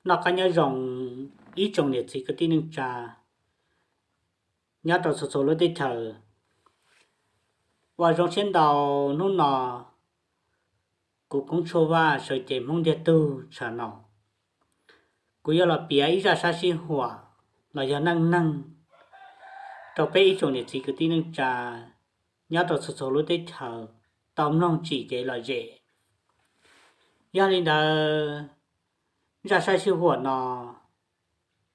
Noj qab nyob zoo ib tsoom niam txiv kwv tij neej tsa nyob rau txhua txhua lub teb chaws. Ua zoo siab ntau, hnub no kuv Koob Tshuaj Vaj sawv cev Hmoob ntiag tug tshav no, kuv yuav los piav ib zaj sab sij huam los yog neej neeg rau peb ib tsoom niam txiv kwv tij neej tsa nyob rau txhua txhua lub teb chaws tau mloog tsim kev lom zem. Yog li ntawd, zaj sab sij huam no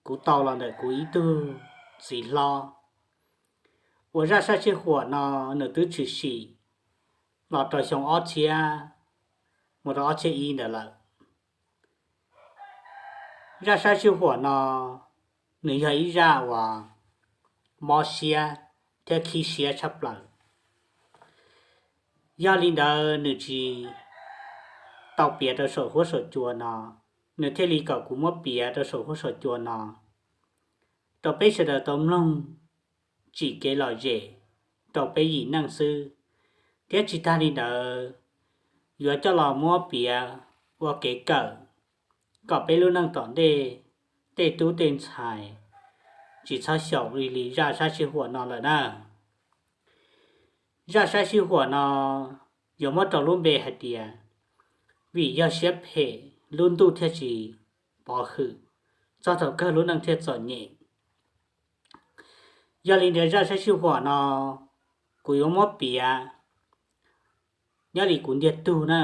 kuv tau los ntawm kuv ib tug txiv hlob, uas zaj sab sij huam no nws twb tshwm sim los rau xyoo ob txhiab mus rau ob txhiab ib ntawd lawm. Zaj sab sij huam no nws yog ib zaj uas mob siab thiab khib siab tshaj plaws. Yog li ntawd nws tsis tau piav rau saum huab saum cua no, nws thiaj li kom kuv muab piav rau saum huab saum cua no rau peb sawv daws tau mloog tsim kev lom zem rau peb yim neej xwb. Thiab tsis tag li ntawd, yuav coj los muab piav ua kev kawm kom peb lub neej tom ntej tej tub tej ntxhais tsis txhob xyaum li li zaj sab sij huam no lawm na. Zaj sab sij huam no yuav muab rau lub npe hais tias vim yog siab phem lub ntuj thiaj tsis pov hwm, txog thaum kawg lub neej thiaj txom nyem. Yog li ntawd zaj sab sij huam no kuv yuav muab piav nyob li kuv ntiag tug na,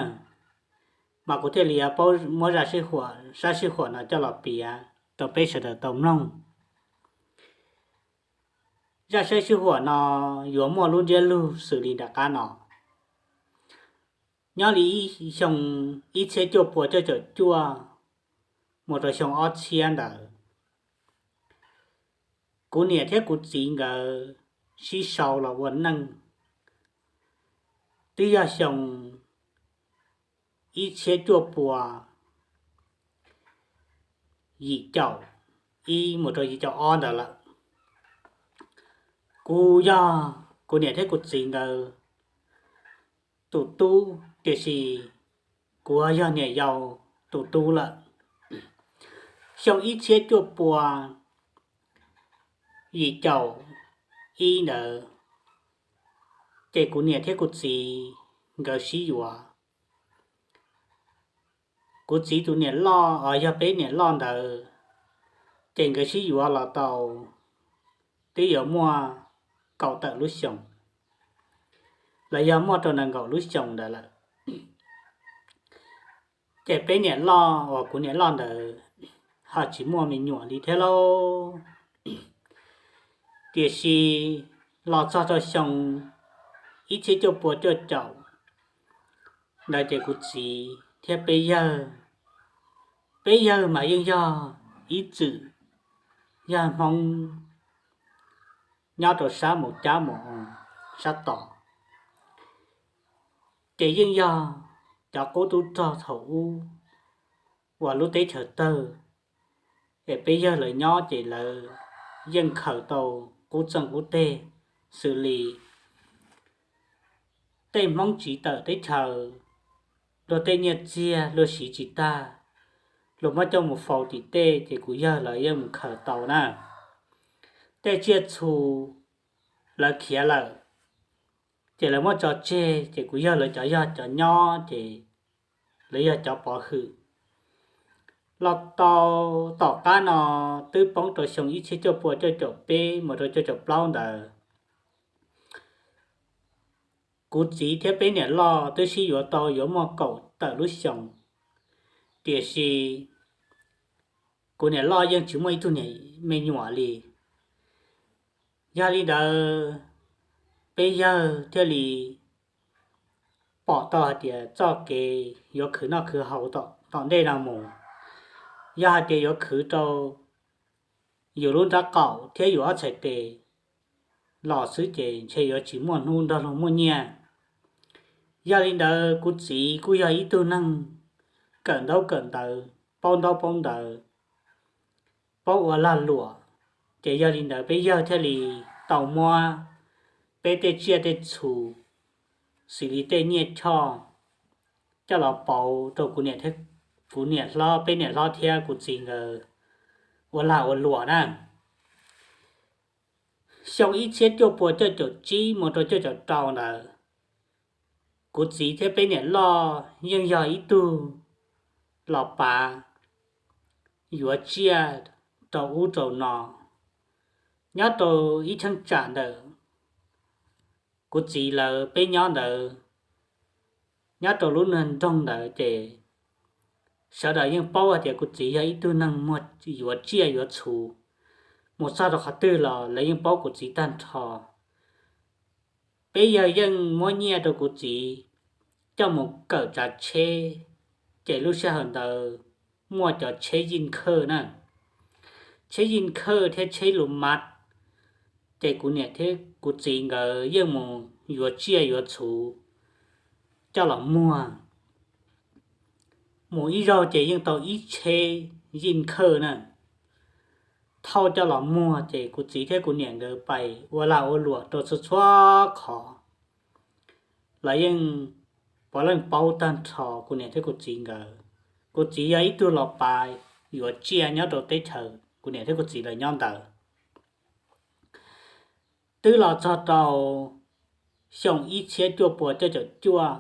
mas kuv thiaj li yuav paub muab zaj sab sij huam no coj los piav rau peb sawv daws tau mloog. Zaj sab sij huam no yuav muaj lub ntsiab lus xws li nram qab no. Nyob li ib xyoo ib txhiab cuaj pua cuaj caum cuaj mus rau xyoo ob txhiab ntawd, kuv niam thiab kuv txiv nkawd sib sau los ua neej twb yog xyoo ib txhiab cuaj pua yim caum ib mus rau yim caum ob ntawd lawm. Kuv yog kuv niam thiab kuv txiv nkawd tus tub, tiam sis kuv yog niam yau tus tub lawm. Xyoo ib txhiab cuaj pua yim caum ib ntawd, ces kuv niam thiab kuv txiv nkawd sib yuav. Kuv txiv tus niam loj uas yog peb niam loj ntawd, ces nkawd sib yuav los tau twb yuav muaj kaum tawm lub xyoos, los yog muaj rau nees nkaum lub xyoos ntawd lawm. Ces peb niam loj uas kuv niam loj ntawd ho tsis muaj me nyuam li thiab lauj. Tiam sis los txog rau xyoo ib txhiab cuaj pua cuaj caum ntawd ces kuv txiv thiab peb yawg, peb yawg mas yeej yog ib txwm yog Hmoob nyob rau sab mus cab mus sab tod, ces yeej yog cov qub tub rog thaum ub uas lub teb chaws tawg, es peb yawg lawv nyob ces lawv yeej khaws tau qub txeej qub teg xws li tej Hmoob tsiv tawm teb chaws, luag tej nyiaj txiag luag siv tsis tag, luag muab coj mus faus tim tej ces kuv yawg lawv yeej mus khaws tau na. Tej tsiaj txhu lawv khiav lawm, ces lawv muab tso tseg ces kuv yawg lawv cov yog cov nyob ces lawv yog cov pov hwm. Los tau tom qab no twb poob rau xyoo ib txhiab cuaj pua cuaj caum peb mus rau cuaj caum plaub ntawd, kuv txiv thiab peb niam loj twb sib yuav tau yuav muaj kaum tawm lub xyoos, tiam sis kuv niam loj yeej tsis muaj ib tug niam me nyuam li. Yog li ntawd, peb yawg thiaj li pom tau hais tias txoj kev yuav khwv noj khwv haus tom ntej no mus, yog hais tias yuav khwv rau yus lub nrab qaum thiab yus ob txhais tes los xwb ces ntshe yuav tsis muaj hnub nrog luag muaj nyiaj. Yog li ntawd kuv txiv kuj yog ib tug neeg kawm ntaub kawm ntawv, paub ntaub paub ntawv, paub ua lag luam, ces yog li ntawd peb yawg thiaj li tau muab peb tej tsiaj tej txhu xws li tej nyiaj choj coj los pauv rau kuv niam thiab kuv niam hlob, peb niam hlob thiab kuv txiv nkawd ua lag ua luam na. Xyoo ib txhiab cuaj pua cuaj caum tsib mus rau cuaj caum rau ntawd, kuv txiv thiab peb niam loj yeej yog ib tug los pav yuav tsiaj rau ub rau no nyob rau ib cheeb tsam ntawm kuv txiv lawv peb nyob ntawd, nyob rau lub nroog ntawd ces sawv daws yeej paub hais tias kuv txiv yog ib tug neeg muag yuav tsiaj yuav txhu, mus txog rau qhov twg los lawv yeej paub kuv txiv tag nrho. Peb yawg yeej muab nyiaj rau kuv txiv coj mus kawm tsav tsheb, ces lub sij hawm ntawd muaj cov tsheb yij khawj na, tsheb yij khawj thiab tsheb lus mav, ces kuv niam thiab kuv txiv nkawd yeej mus yuav tsiaj yuav txhu coj los muag. Mus ib zaug ces yeej tau ib tsheb yij khawj na, thauj coj los muag ces kuv txiv thiab kuv niam nkawd pais ua lag ua luam rau txhua txhua qhov, los yeej puav leej paub tag nrho kuv niam thiab kuv txiv nkawd. Kuv txiv yog ib tug los pav yuav tsiaj nyob rau teb chaws kuv niam thiab kuv txiv lawv nyob ntawd. Twb los txog rau xyoo ib txhiab cuaj pua cuaj caum cuaj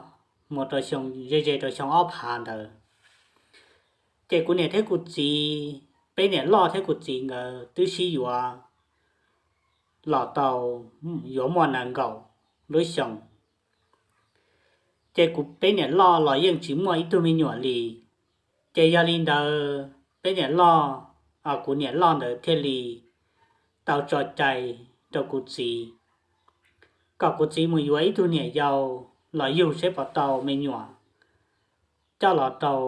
mus rau xyoo ze ze rau xyoo ob phav ntawd, ces kuv niam thiab kuv txiv, peb niam loj thiab kuv txiv nkawd twb sib yuav los tau yuav muaj nees nkaum lub xyoos. Ces kuv peb niam loj los yeej tsis muaj ib tug me nyuam li. Ces yog li ntawd peb niam loj, kuv niam loj ntawd thiaj li tau tso cai rau kuv txiv kom kuv txiv mus yuav ib tug niam yau los yug seb puas tau me nyuam coj los rau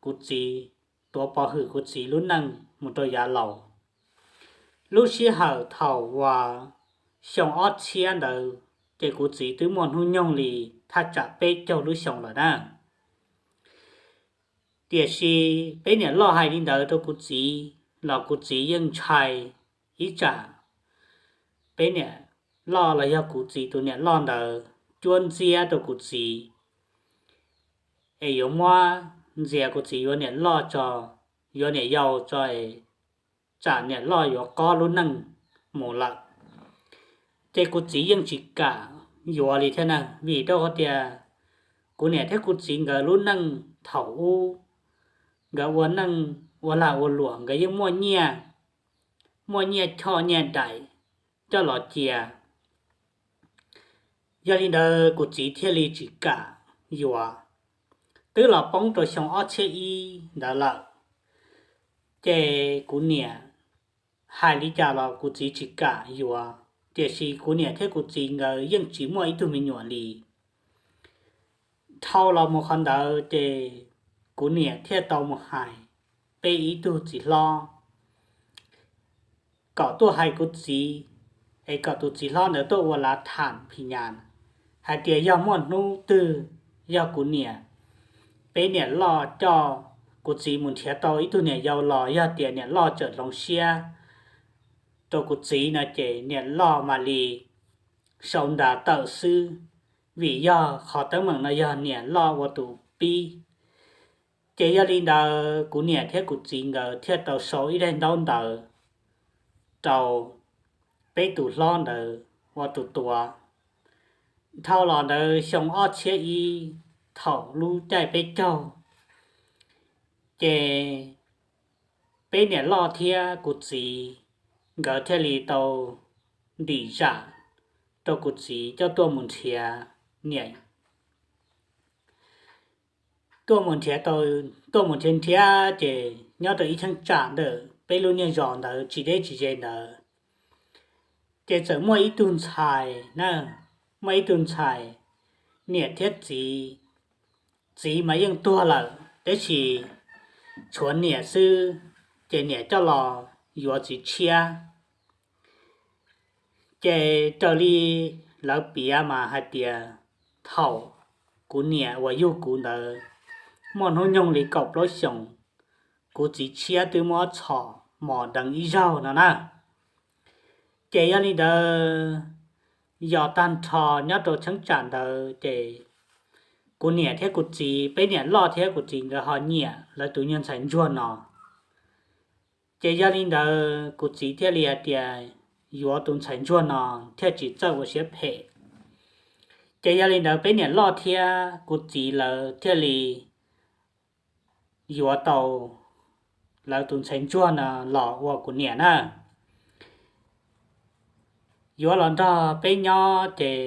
kuv txiv, tuav pov hwm kuv txiv lub neej mus rau yav laus. Lub sij hawm thaum uas xyoo ob txhiab ntawd ces kuv txiv twb muaj hnub nyoog li thaj tsam peb caug lub xyoos lawm na. Tiam sis peb niam loj hais li ntawd rau kuv txiv los kuv txiv yeej ntshai ib tsam peb niam loj los yog kuv txiv tus niam loj ntawd cuab ntxiab rau kuv txiv es yuav muab ntxias kuv txiv yuav niam loj tso, yuav niam yau tso es tsam niam loj yuav qob lub neej mus lawm. Ces kuv txiv yeej tsis kam yuav li thiab na, vim rau qhov tias kuv niam thiab kuv txiv nkawd lub neej thaum ub, nkawd ua neej ua lag ua luam nkawd yeej muaj nyiaj, muaj nyiaj choj nyiaj daim coj los cia. Yog li ntawd kuv txiv thiaj li tsis kam yuav. Twb los poob rau xyoo ob txhiab ib ntawd lawm, ces kuv niam hais li cas los kuv txiv tsis kam yuav, tiam sis kuv niam thiab kuv txiv nkawd yeej tsis muaj ib tug me nyuam li. Dhau los mus qhov ntawd ces kuv niam thiaj tau mus hais peb ib tug txiv hlob kom tuaj hais kuv txiv, es kom tus txiv hlob ntawd tuaj ua lav tham phim nyas hais tias yog muaj hnub twg yog kuv niam, peb niam loj coj kuv txiv mus nrhiav tau ib tug niam yau los yog tias niam loj txawm hloov siab rau kuv txiv no ces niam loj mam li sau nra tawm xwb, vim yog qhov teeb meem no yog niam loj ua tus pib. Ces yog li ntawd kuv niam thiab kuv txiv nkawd thiaj tau sau ib daim ntaub ntawv rau peb tus hlob ntawd ua tus tuav. Dhau los ntawd xyoo ob txhiab ib, thaum lub caij peb caug, ces peb niam loj thiab kuv txiv nkawd thiaj li tau ntim zam rau kuv txiv coj tuaj mus nrhiav niam, tuaj mus nrhiav tau, tuaj mus nrhiav nrhiav ces nyob rau ib cheeb tsam ntawm peb lub niag zos ntawd tsis deb tsis ze ntawd, ces txawm muaj ib tug ntxhais na, muaj ib tug ntxhais, niam thiab txiv, txiv mas yeej tuag lawm tab sis tshuav niam xwb, ces niam coj los yuav txiv tshiab. Ces raws li lawv piav mas hais tias thaum kuv niam uas yug kuv ntawd muaj hnub nyoog li kaum plaub xyoos, kuv txiv tshiab twb muab txhom mos deev ib zaug no na. Ces yog li ntawd, yog tag nrho nyob rau cheeb tsam ntawd ces kuv niam thiab kuv txiv, peb niam loj thiab kuv txiv nkawd ho nyiam lawv tus nyuag ntxhais ntsuag no. Ces yog li ntawd kuv txiv thiaj li hais tias yuav tus ntxhais ntsuag no thiaj tsis txawj ua siab phem. Ces yog li ntawd peb niam loj thiab kuv txiv lawv thiaj li yuav tau lawv tus ntxhais ntsuag no los ua kuv niam na. Yuav los nrog peb nyob ces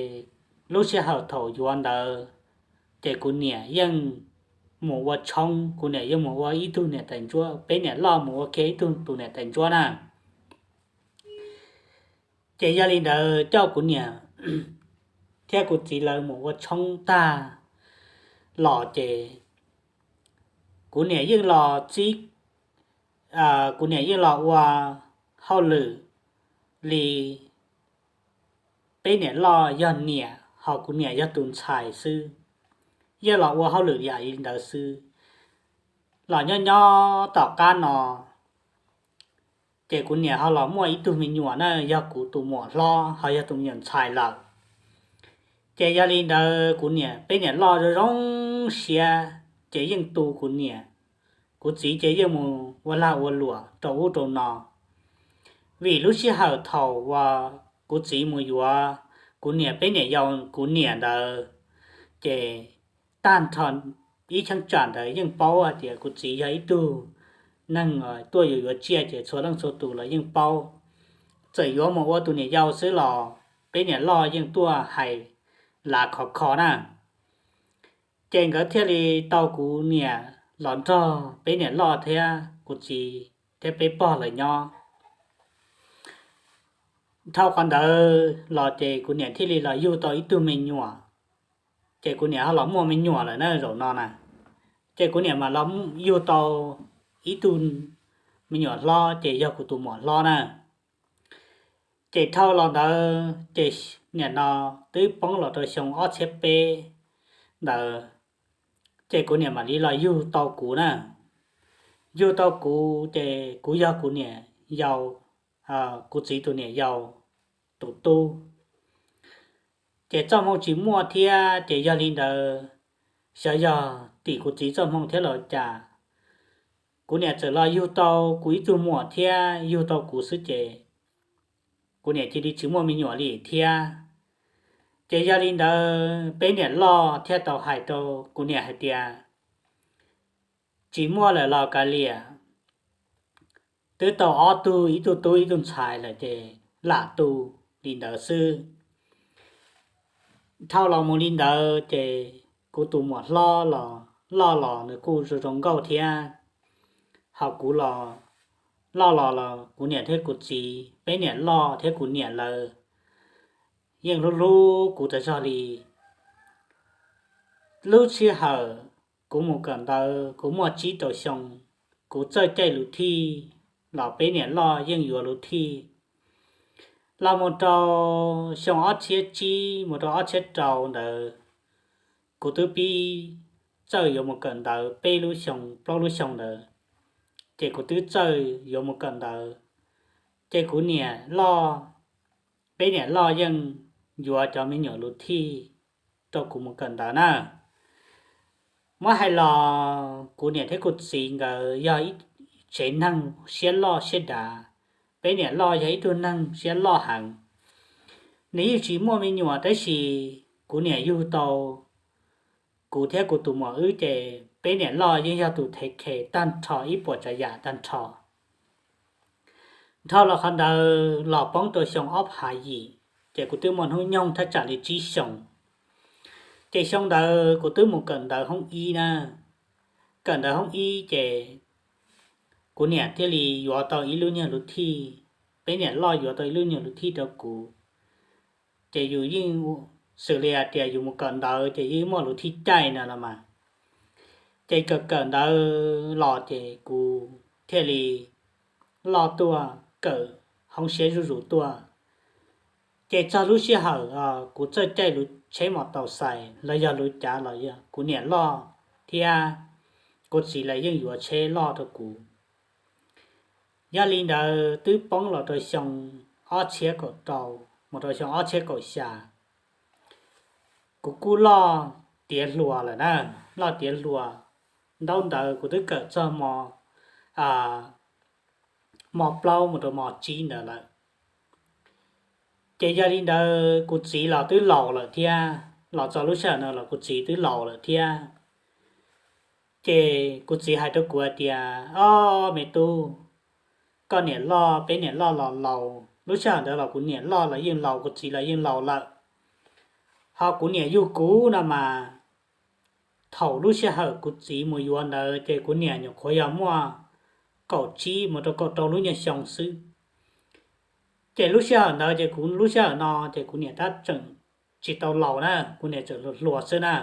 lub sij hawm thaum yuav ntawd ces kuv niam yeej mus ua tshoob, kuv niam yeej mus ua ib tug niam tais ntsuab, peb niam loj mus ua kiag ib tug tus niam tais ntsuab na. Ces yog li ntawd coj kuv niam thiab kuv txiv lawv mus ua tshoob tag los ces kuv niam yeej los txib, kuv niam yeej los ua hauj lwm li peb niam loj yog niam ho kuv niam yog tus ntxhais xwb, yeej los ua hauj lwm yam li ntawd xwb. Los nyob nyob tom qab no ces kuv niam ho los muaj ib tug me nyuam na, yog kuv tus muam hlob ho yog tus me nyuam ntxhais lawm. Ces yog li ntawd kuv niam, peb niam loj zoo zoo siab ces yeej tu kuv niam. Kuv txiv ces yeej mus ua lag ua luam rau ub rau no. Vim lub sij hawm thaum uas kuv txiv mus yuav kuv niam, peb niam yau kuv niam ntawd, ces tag nrho ib cheeb tsam ntawd yeej paub hais tias kuv txiv yog ib tug neeg tuaj yuav yuav tsiaj ces txhua leej txhua tus los yeej paub. Txawm yuav mus ua tus niam yau xwb los peb niam loj yeej tuaj hais lav khov kho na. Ces nkawd thiaj li tau kuv niam los nrog peb niam loj thiab kuv txiv thiab peb pog lawv nyob. Dhau qhov ntawd los ces kuv niam thiaj li los yug tau ib tug me nyuam, ces kuv niam ho los muaj me nyuam lawm na zaum no na. Ces kuv niam mam los yug tau ib tug me nyuam hlob ces yog kuv tus muam hlob na. Ces dhau los ntawd ces nim no twb poob los rau xyoo ob txhiab peb ntawd, ces kuv niam mam li los yug tau kuv na. Yug tau kuv ces kuv yog kuv niam yau, kuv txiv tus niam yau tus tub. Ces txoj hmoo tsis muaj thiab ces yog li ntawd, xyov yog tim kuv txiv txoj hmoo thiab los cas, kuv niam txawm los yug tau kuv ib tug muam thiab yug tau kuv xwb ces kuv niam cia li tsis muaj me nyuam li thiab. Ces yog li ntawd peb niam loj thiaj tau hais rau kuv niam hais tias, tsis muaj lawm los kav liam, twb tau ob tug, ib tug tub ib tug ntxhais lawm ces lam tu li ntawd xwb. Dhau los mus li ntawd ces kuv tus muam hlob los loj los nws kuj zoo zoo nkauj thiab, ho kuv los loj los los kuv niam thiab kuv txiv, peb niam loj thiab kuv niam lawv yeej hlub hlub kuv tas zog li. Lub sij hawm kuv mus kawm ntawv kuv muaj tsib rau xyoo, kuv txawj caij luv thij los peb niam loj yeej yuav luv thij. Los mus rau xyoo ob txhiab tsib mus rau ob txhiab rau ntawd, kuv twb pib txawj yuav mus kawm ntawv peb lub xyoo plaub lub xyoo ntawd, ces kuv twb txawj yuav mus kawm ntawv. Ces kuv niam loj, peb niam loj yeej yuav cov me nyuam luv thij rau kuv mus kawm ntawv na. Muab hais los kuv niam thiab kuv txiv nkawd yog ib tsev neeg siab loj siab dav. Peb niam loj yog ib tug neeg siab loj heev, nws yeej tsis muaj me nyuam tab sis kuv niam yug tau kuv thiab kuv tus muam wb ces peb niam loj yeej yog tus thev khes tag nrho ib puas tsav yam tag nrho. Dhau los qhov ntawd los poob rau xyoo ob phav yim, ces kuv twb muaj hnub nyoog thaj tsam li tsib xyoos. Ces xyoo ntawd kuv twb mus kawm ntawv hoob ib na. Kawm ntawv hoob ib ces kuv niam thiaj li yuav tau ib lub nyuag luv thij, peb niam loj yuav tau ib lub nyuag luv thij rau kuv. Ces yus yeej xws li hais tias yus mus kawm ntawv ces yeej muaj luv thij caij no los mas. Ces kawm kawm ntawv los ces kuv thiaj li loj tuaj kawm hoob siab zuj zus tuaj. Ces txog lub sij hawm kuv txawj caij luv tsheb mos taus xais los yog luv cav los yog kuv niam loj thiab kuv txiv lawv yeej yuav tsheb loj rau kuv. Yog li ntawd twb poob los rau xyoo ob txhiab kaum rau mus rau xyoo ob txhiab kaum xya, kuv kuj loj tiav hluas lawm na, loj tiav hluas. Ntaub ntawv kuv twb kawm txog mos, mos plaub mus rau mos tsib ntawd lawm. Ces yog li ntawd kuv txiv los twb laus lawm thiab, los txog lub sij hawm no los kuv txiv twb laus lawm thiab. Ces kuv txiv hais rau kuv hais tias, Ob me tub, koj niam loj peb niam loj los laus, lub sij hawm ntawd los kuv niam loj los yeej laus, kuv txiv los yeej laus lawm. Ho kuv niam yug kuv no mas, thaum lub sij hawm kuv txiv mus yuav ntawd ces kuv niam nyuam qhuav yog muaj kaum tsib mus rau kaum rau lub nyuag xyoo xwb. Ces lub sij hawm ntawd ces kuv lub sij hawm no ces kuv niam tab tseem tsis tau laus na, kuv niam tseem hluas hluas xwb na.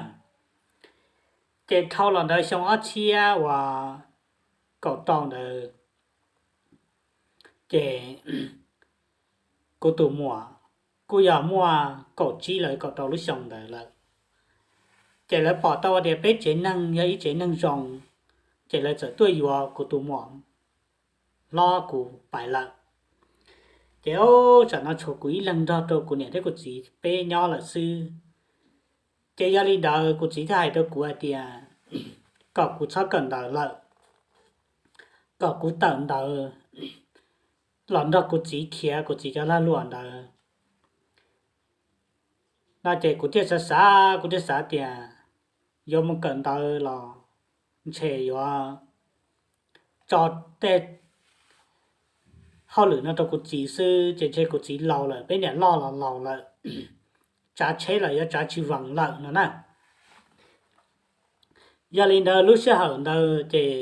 Ces dhau los ntawd xyoo ob txhiab uas kaum rau ntawd ces kuv tus muam kuj yog muaj kaum tsib los kaum rau lub xyoo ntawd lawm. Ces lawv pom tau tias peb tsev neeg yog ib tsev neeg zoo, ces lawv txawm tuaj yuav kuv tus muam hlob kuv pais lawm. Ces tsam no tshuav kuv ib leeg nrog rau kuv niam thiab kuv txiv peb nyob lawm xwb. Ces yog li ntawd kuv txiv thiaj hais rau kuv hais tias kom kuv txhob kawm ntawv lawm, kom kuv tawm ntawv los nrog kuv txiv khiav kuv txiv cov lag luam ntawd no. Ces kuv thiaj xav xav, kuv thiaj xav tias yuav mus kawm ntawv los ntshe yuav tso tej hauj lwm no rau kuv txiv xwb, ces ntshe kuv txiv laus lawm, peb niam loj los laus lawm, tsav tsheb los yuav tsav tsis vees lawm no na. Yog li ntawd lub sij hawm ntawd ces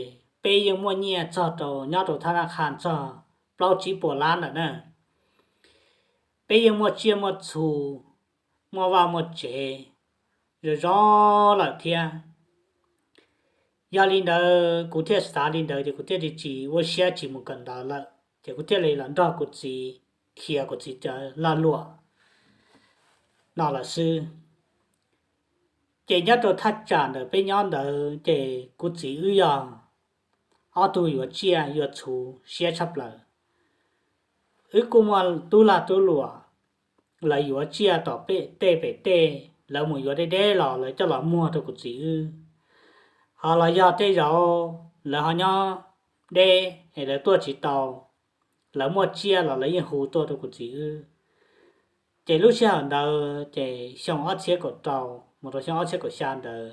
peb yeej muaj nyiaj txog rau, nyob rau thab naj qha txog plaub tsib puas lab lawm na. Peb yeej muaj tsiaj muaj txhu, muaj vaj muaj tsev zoo zoo lawm thiab. Yog li ntawd kuv thiaj xav li ntawd ces kuv thiaj li tsis ua siab tsis mus kawm ntawv lawm, ces kuv thiaj li los nrog kuv txiv khiav kuv txiv cov lag luam no lawm xwb. Ces nyob rau thaj tsam ntawm peb nyob ntawd ces kuv txiv wb yog ob tug yuav tsiaj yuav txhu siab tshaj plaws. Wb kuj muaj tub lag tub luam, lawv yuav tsiaj tom pem tej pem tej, lawv mus yuav deb deb los lawv coj los muag rau kuv txiv wb. Ho los yog tej zaum lawv ho nyob deb es lawv tuaj tsis tau, lawv muaj tsiaj los lawv yeej hu tuaj rau kuv txiv wb. Ces lub sij hawm ntawd ces xyoo ob txhiab kaum rau mus rau xyoo ob txhiab kaum xya ntawd,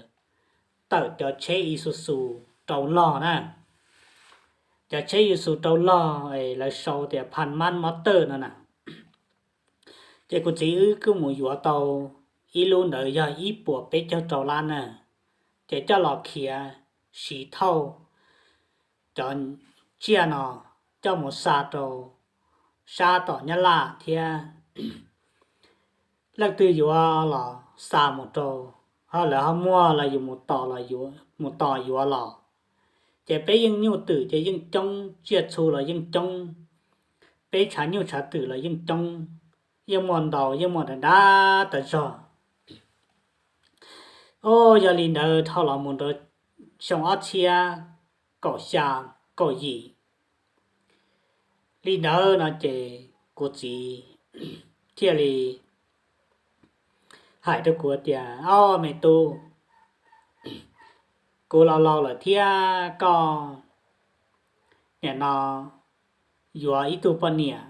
tawm cov tsheb Isuzu rau log na, cov tsheb Isuzu rau log es lawv sau tias Phan Mab Mob Tawj no na. Ces kuv txiv wb kuj mus yuav tau ib lub ntawd yog ib puas peb caug rau lab na, ces coj los khiav siv thauj cov tsiaj no coj mus xa rau sab tom Nyab Laj thiab. Leej twg yuav los xa mus rau, ho lawv ho muag los yus mus tos los, mus tos yuav los. Ces peb yeej nyuj twm ces yeej coob, tsiaj txhu los yeej coob, peb tshav nyuj tshav twm los yeej coob, yeej muaj ntau, yeej muaj dav dav tas zog. Os, yog li ntawd dhau los mus rau xyoo ob txhiab kaum xya, kaum yim li ntawd no ces kuv txiv thiaj li hais rau kuv tias, Ob me tub, kuv laus laus lawm thiab, koj nim no yuav ib tug poj niam,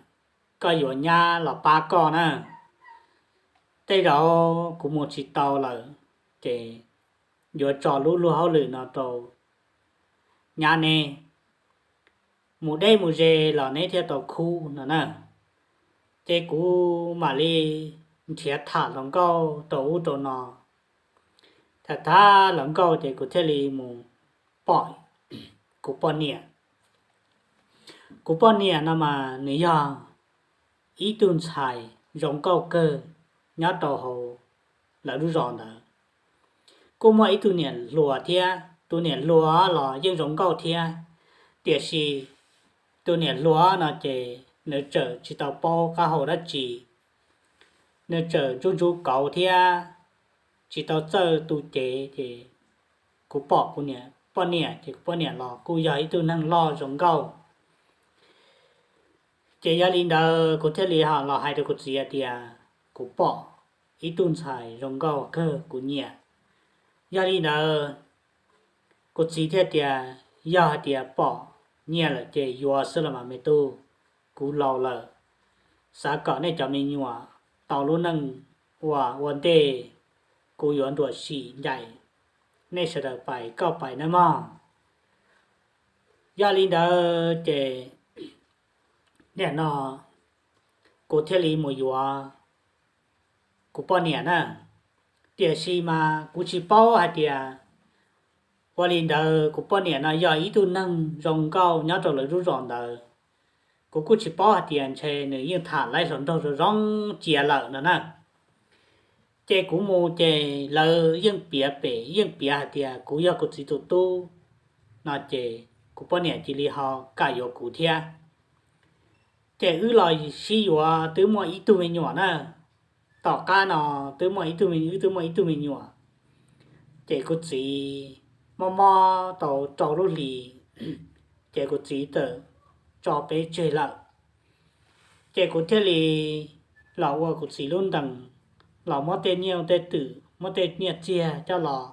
koj yuav nyab los pab koj na. Tej zaum kuv mus tsis tau lawm, ces yuav tso lub luag hauj lwm no rau nyab neb, mus deb mus ze los neb thiaj tau khub no na. Ces kuv mam li nrhiav tham hluas nkauj rau ub rau no. Tham tham hluas nkauj ces kuv thiaj li mus pom kuv poj niam. Kuv poj niam no mas nws yog ib tug ntxhais zoo nkauj kawg nyob rau hauv lawv lub zos ntawd. Kuj muaj ib tug niam hluas thiab, tus niam hluas los yeej zoo nkauj thiab, tiam sis tus niam hluas no ces nws tseem tsis tau paub qab hau dab tsi, nws tseem ntsuj ntsuj kauv thiab tsis tau txawj tu cev. Ces kuv pom kuv poj niam ces kuv poj niam los kuj yog ib tug neeg loj zoo nkauj. Ces yog li ntawd kuv thiaj li los hais rau kuv txiv hais tias kuv pom ib tug ntxhais zoo nkauj kawg kuv nyiam, Yog li ntawd, kuv txiv thiaj tias, yog hais tias pom nyiaj lawm ces yuav xwb los mas me tub, kuv laus lawm, xav kom nej cov me nyuam tau lub neej uas ua ntej kuv yuav nruam sim ncaim nej sawv daws pais koj pais nawb mog. Yog li ntawd ces nim no kuv thiaj li mus yuav kuv poj niam na. Tiam sis mas kuv tsis paub hais tias ua li ntawd kuv poj niam no yog ib tug neeg zoo nkauj nyob rau lawv lub zos ntawd. Kuv kuj tsis paub hais tias ntshe nws yeej tham laib hluas nraug zoo zoo cia lawm no na. Ces kuv mus ces lawv yeej piav pem yeej piav hais tias kuv yog kuv txiv tus tub no ces kuv poj niam cia li ho kam yuav kuv thiab. Ces wb los sib yuav twb muaj ib tug me nyuam na. Tom qab no twb muaj ib tug me, wb twb muaj ib tug me nyuam. Ces kuv txiv mob mob tau rau lub hlis, ces kuv txiv txawm tso peb tseg lawm. Ces kuv thiaj li los ua kuv txiv lub ntees, los muab tej nyiaj tej twm muab tej nyiaj txiag coj los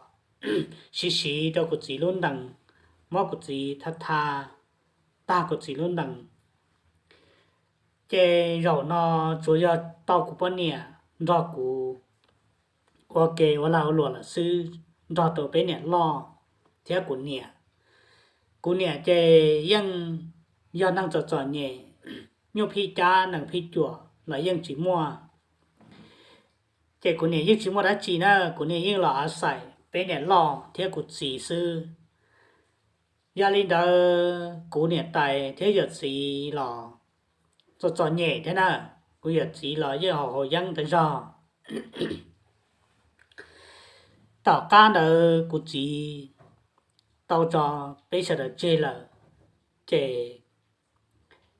siv siv rau kuv txiv lub ntees, muab kuv txiv tha tha tag kuv txiv lub ntees. Ces zaum no tsuas yog tau kuv poj niam nrog kuv ua ke ua lag ua luam lawm xwb, nrog rau peb niam loj thiab kuv niam. Kuv niam ces yeej yog neeg txom txom nyem, nyuj phij cab nees phij cuam los yeej tsis muaj. Ces kuv niam yeej tsis muaj dab tsi na, kuv niam yeej los a xais peb niam loj thiab kuv txiv xwb. Yog li ntawd kuv niam tais thiab yawm txiv los txom txom nyem thiab na, kuv yawm txiv los yeej haus haus yeeb tas zog. Tom qab ntawd kuv txiv tau tso peb sawv daws tseg lawm, ces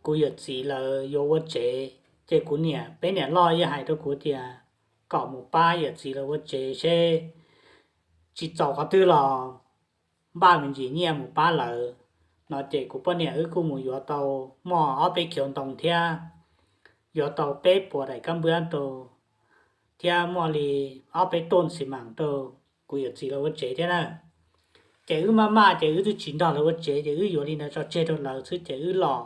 kuv yawm txiv lawv yuav ua tsev, ces kuv niam peb niam loj yeej hais rau kuv tias kom mus pab yawm txiv lawv ua tsev seb tsis txaus qhov twg los npaj me ntsis nyiaj mus pab lawv no. Ces kuv poj niam wb kuj mus yuav tau muaj ob peb khiav ntoo thiab yuav tau peb puas daim kab npab rau, thiab muaj li ob peb toj xi mas rau kuv yawm txiv lawv ua tsev thiab na. Ces wb maj maj ces wb twb tsis nrog lawv ua tsev ces wb yuav li ntawd tso tseg rau lawv xwb ces wb los,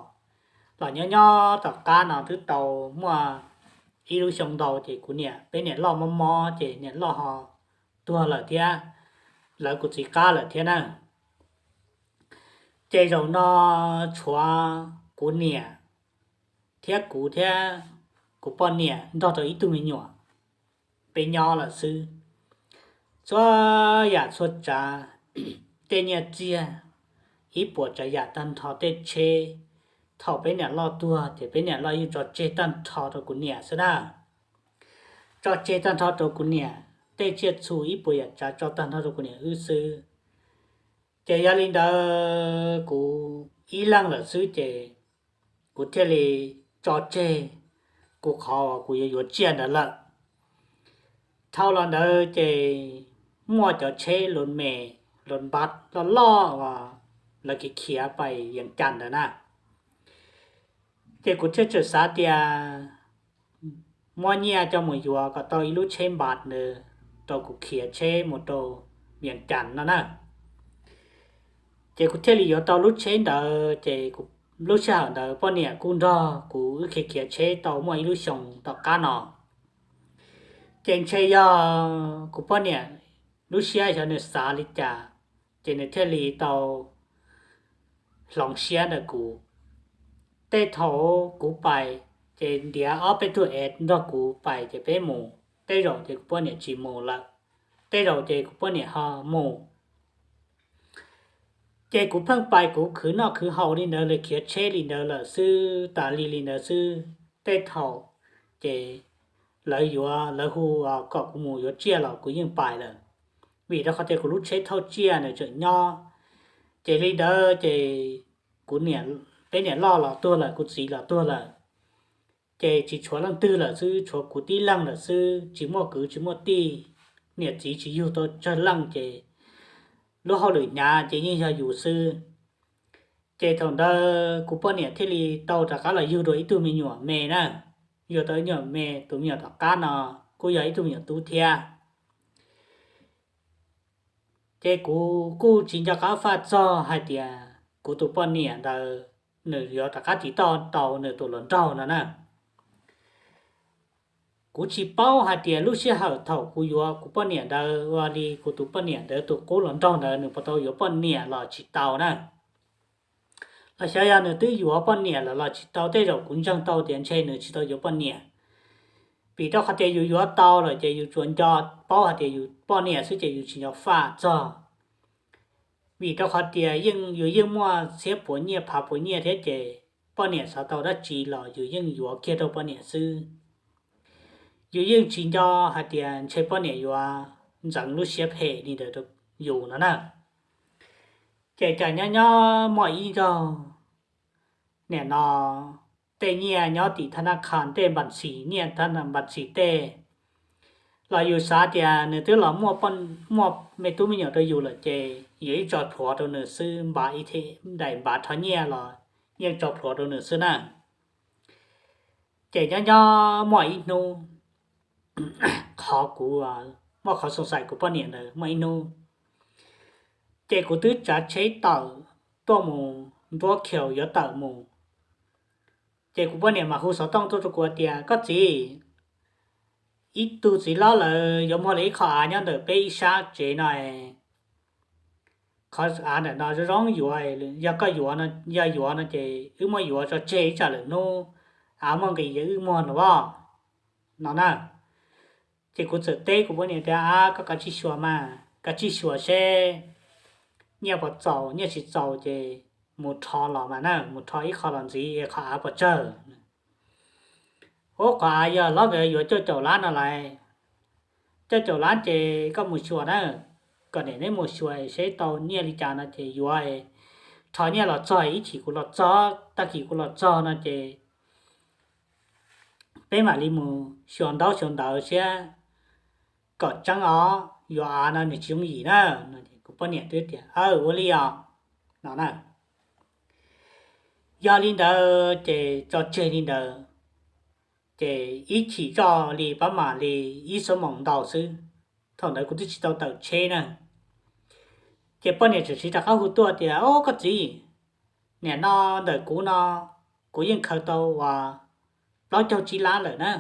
los nyob nyob tom qab no twb tau muaj ib lub xyoo ntau ces kuv niam peb niam loj mob mob ces niam loj ho tuag lawm thiab, lawv kuv txiv qab lawm thiab na. Ces zaum no tshuav kuv niam thiab kuv thiab kuv poj niam nrog rau ib tug me nyuam, peb nyob lawm xwb. Txhua yam txhua tsav, tej nyiaj txiag, ib puas tsav yam tag nrho tej tsheb, thaum peb niam loj tuag ces peb niam loj yeej tso tseg tag nrho rau kuv niam xwb na. Tso tseg tag nrho rau kuv niam, tej tsiaj txhu ib puas yam tsav tso tag nrho rau kuv niam wb xwb. Ces yog li ntawd kuv ib leeg lawm xwb ces kuv thiaj li tso tseg kuv qhov uas kuv yuav yuav tsiaj ntawd lawm. Dhau los ntawd ces muaj cov tsheb lus mes, lus npav loj loj uas lawv khiav khiav pais Yees Cas ntawd na. Ces kuv thiaj txawm xav tias muab nyiaj coj mus yuav kom tau ib lub tsheb npav ntawd rau kuv khiav tsheb mus rau Yees Cas no na. Ces kuv thiaj li yuav tau lub tsheb ntawd ces lub sij hawm ntawd poj niam kuj nrog kuv wb khiav khiav tsheb tau muaj ib lub xyoo tom qab no. Ces ntshe yog kuv poj niam lub siab xyov nws xav li cas, ces nws thiaj li tau hloov siab ntawm kuv. Tej thaum kuv pais, ces ntiav ob peb tug ev nrog kuv pais ces peb mus. Tej zaum ces kuv poj niam tsis mus lawm, tej zaum ces kuv poj niam ho mus. Ces kuv pheej pais kuv khwv noj khwv haus li ntawd, lawv khiav tsheb li ntawd lawm xwb, tas li li ntawd xwb. Tej thaum ces lawv yuav, lawv hu kom kuv mus yuav tsiaj los kuv yeej pais lawm, vim rau qhov tias kuv lub tsheb thauj tsiaj nws tseem nyob. Ces li ntawd ces kuv niam, peb niam loj los tuag lawm, kuv txiv los tuag lawm, ces tsis tshuav leej twg lawm xwb, tshuav kuv tib leeg lawm xwb, tsis muaj kwv tsis muaj tij, niam txiv tsis yug tau tsawg leej ces lub hauj lwm hnyav ces yeej yog yus xwb. Ces thaum ntawd kuv poj niam thiaj li tau rov qab los yug dua ib tug me nyuam me na, yug tau ib nyuam me, tus me nyuam tom qab no kuj yog ib tug me nyuam tub thiab. Ces kuv kuj tsis nco qab faj txog hais tias kuv tus poj niam ntawd nws yuav rov qab tiv toj tau nws tus hluas nraug no na. Kuv tsis paub hais tias lub sij hawm thaum kuv yuav kuv poj niam ntawd ua li kuv tus poj niam ntawd tus qub hluas nraug ntawd nws puas tau yuav poj niam los tsis tau na. Los xyov yog nws twb yuav poj niam lawm los tsis tau, tej zaum kuv ntseeg tau tias ntshe nws tsis tau yuav poj niam. Vim rau qhov tias yus yuav tau lawm ces yus tsuas nco paub hais tias yus poj niam xwb ces yus tsis nco faj txog. Vim rau qhov tias yeej yus yeej muaj txhiab puas nyiaj phav puas nyiaj thiab ces poj niam xav tau dab tsi los yus yeej yuav kiag rau poj niam xwb. Yus yeej tsis nco hais tias ntshe poj niam yuav ntxeev lub siab phem li ntawd rau yus no na. Ces cas nyob nyob muaj ib zaug, nim no tej nyiaj nyob tim thab nab kha tej npas ntxis, nyiaj npas ntxis tej los yus xav tias nws twb los muaj me tub me nyuam rau yus lawm ces yus ib tso plhuav rau nws xwb, npav ib thim daim npav rho nyiaj los yeej tso plhuav rau nws xwb na. Ces nyob nyob muaj ib hnub, qhov kuv muaj qhov xoo xais kuv poj niam ntawd muaj ib hnub, ces kuv twb tsav tsheb tawm tuaj mus nruab khiaus yuav tawm mus. Ces kuv poj niam mas hu xov tooj tuaj rau kuv tias, koj txiv, ib tug txiv hlob lawv yuav muag lawv ib qho av nyob ntawm peb ib sab tsev no, qhov av ntawm no zoo zoo yuav, yog koj yuav, yog yuav no ces wb muab yuav tso tseg ib tsam lwm hnub av muaj nqis ces wb muag no as, no na. Ces kuv txawm teb kuv poj niam tias, a, koj kav tsij xyuas mas, kav tsij xyuas seb nyiaj puas txaus, nyiaj tsis txaus ces mus rho los mas na, mus rho ib qho los ntxiv es qhov av puas tsawg. Ub, qhov av yog hlob nkawd yuav cuaj caum lab no lawm. Cuaj caum lab ces koj mus xyuas na, kom niam neb mus xyuas seb tau nyiaj li cas no ces yuav, rho nyiaj los txog ib chim kuv los txog, tag kis kuv los txog no ces peb mam li mus xyuas ntaub xyuas ntawv siab kom tseeb os, yuav av no nws tsis yooj yim na. Kuv poj niam twb tias, aw, ua li os, no na. Yog li ntawd ces tso tseg li ntawd, ces ib chim zoj li pab mam li ib xuab moos ntau xwb. Thaum ntawd kuv twb tsis tau tawm tsheb na. Ces poj niam txawm siv rov qab hu tuaj tias, o, koj txiv, nim no ntawm kuv no, kuv yeej khaws tau uas plaub caug tsib lab lawm na.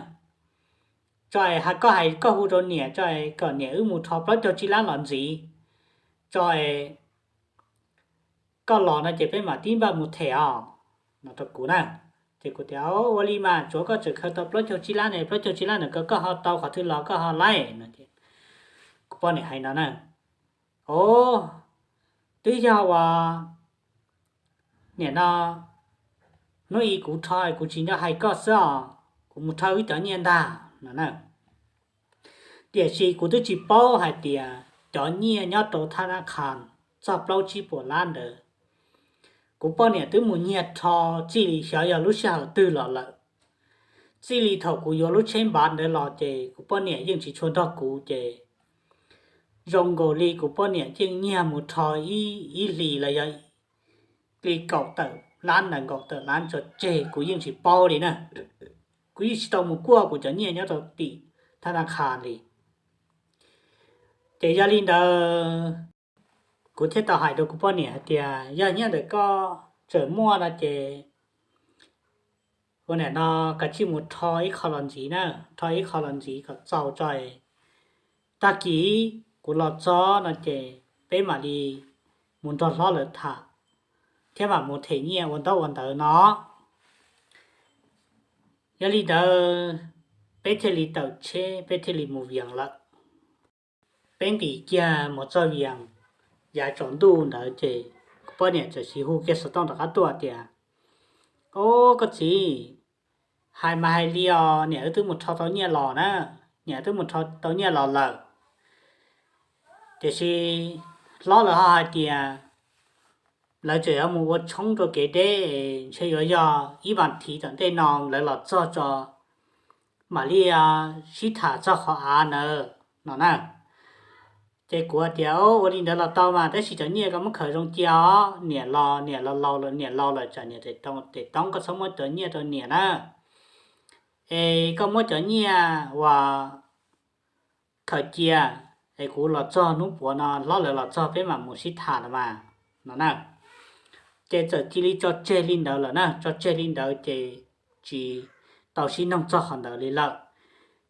Tso es koj hais koj hu rau niam tso es kom niam wb mus rho plaub caug tsib lab los ntxiv, tso es koj los no ces peb mam tib npaj mus them os, no rau kuv na. Ces kuv tias, ua li mas tsuav koj tseem khaws tau plaub caug tsib lab ne, plaub caug tsib lab ntawm ko koj ho tau qhov twg los koj ho laij no. Kuv poj niam hais no na, o, twb yog uas nim no hnub i kuv rho kuv tsis nco hais koj xwb os, kuv mus rho wb cov nyiaj ntag no na. Tiam sis kuv twb tsis paub hais tias cov nyiaj nyob rau thab nab khas txog plaub tsib puas lab ntawd, kuv poj niam twb mus nyiag rho txij li xyov yog lub sij hawm twg los lawm. Txij li thaum kuv yuav lub tsheb npav ntawd los ces kuv poj niam yeej tsis tshua nrog kuv ces zoo nkaus li kuv poj niam yeej nyiag mus rho ib hlis los yog li kaum tawm lab ntawm kaum tawm lab tso tseg kuv yeej tsis paub li na. Kuv yeej tsis tau mus kuaj kuv cov nyiaj nyob rau tim thab nab khas li. Ces yog li ntawd, kuv thiaj tau hais rau kuv poj niam hais tias yog nyiaj ntawm koj tseem muaj no ces ua nim no kav tsij mus rho ib qho los ntxiv na, rho ib qho los ntxiv kom txaus tso, tag kis kuv los txog no ces peb mam li mus nrog hlob lawv tham thiab mam mus them nyiaj ua ntaub ua ntawv no. Yog li ntawd, peb thiaj li tawm tsheb peb thiaj li mus Vias lawm. Peb nqis kiag mus txog Vias, yav tsaus ntuj ntawd ces kuv poj niam txawm hu kiag xov tooj rov qab tuaj tias, o, koj txiv, hais mas hais li os, niam wb twb mus rho tau nyiaj los na, niam twb mus rho tau nyiaj los lawm. Tiam sis hlob lawv ho hais tias lawv tseem yuav mus ua tshoob rau kev deb, ntshe yuav yog ib vas thiv tom ntej no lawv los txog tso mam li sib tham txog qhov av ntawd no na. Ces kuv tias, ua li ntawd los tau mas, tab sis cov nyiaj koj muab khaws zoo cia os, niam los niam los laus lawm, niam laus lawm tsam niam tem toob, koj txhob muab cov nyiaj rau niam na. Es koj muab cov nyiaj uas khaws cia, es kuv los txog hnub puav no hlob lawv los txog peb mam mus sib tham los mas, no na. Ces txawm cia li tso tseg li ntawd lawm na, tso tseg li ntawd ces tsis tau sib noog txog qhov ntawd li lawm.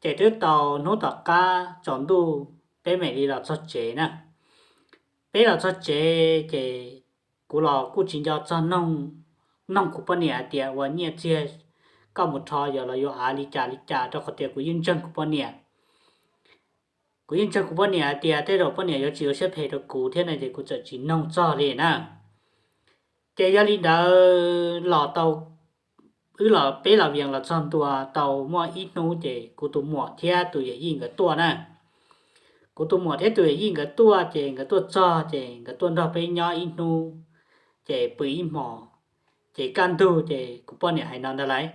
Ces twb tau hnub tom qab tsaus ntuj peb mam li los txog tsev na. Peb los txog tsev ces kuv los kuj tsis nco txog noog, noog kuv poj niam hais tias ua nyiaj txiag koj mus rho yog los yuav av li cas li cas, rau qhov tias kuv yeej ntseeg kuv poj niam. Kuv yeej ntseeg kuv poj niam hais tias tej zaum poj niam yuav tsis ua siab phem rau kuv thiab no ces kuv txawm tsis noog txog li na. Ces yog li ntawd los tau, wb los peb los vias los txog ntua tau muaj ib hnub ces kuv tus muam thiab tus yawm yij nkawd tuaj na. Kuv tus muam thiab tus yawm yij nkawd tuaj ces nkawd tuaj txog ces nkawd tuaj nrog peb nyob ib hnub, ces pw ib hmos, ces kaj ntug ces kuv poj niam hais no ntag lauj: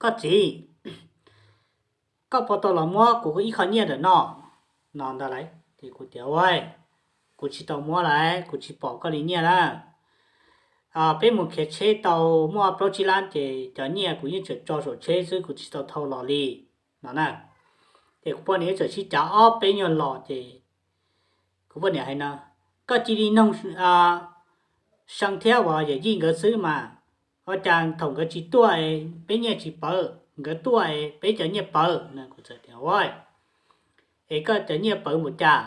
Koj txiv, koj puas tau los muab kuv ib qho nyiaj ntawm no? No ntag lauj. Ces kuv tias: Ua, kuv tsis tau muab lauj, kuv tsis pom koj li nyiaj na. Peb mus khiav tsheb tau muaj plaub tsib lab ces cov nyiaj kuv yeej tseem tso saum tsheb xwb, kuv tsis tau thau los li, no na. Ces kuv poj niam txawm sib cav ob peb nyuag los ces kuv poj niam hais no: Koj cia li noog See thiab uas yawm yij nkawd xwb mas, ua cas thaum nkawd tsis tuaj peb nyiaj tsis pawv, nkawd tuaj peb cov nyiaj pawv no. Kuv txawm tias: Ua, es koj cov nyiaj pawv mus cas?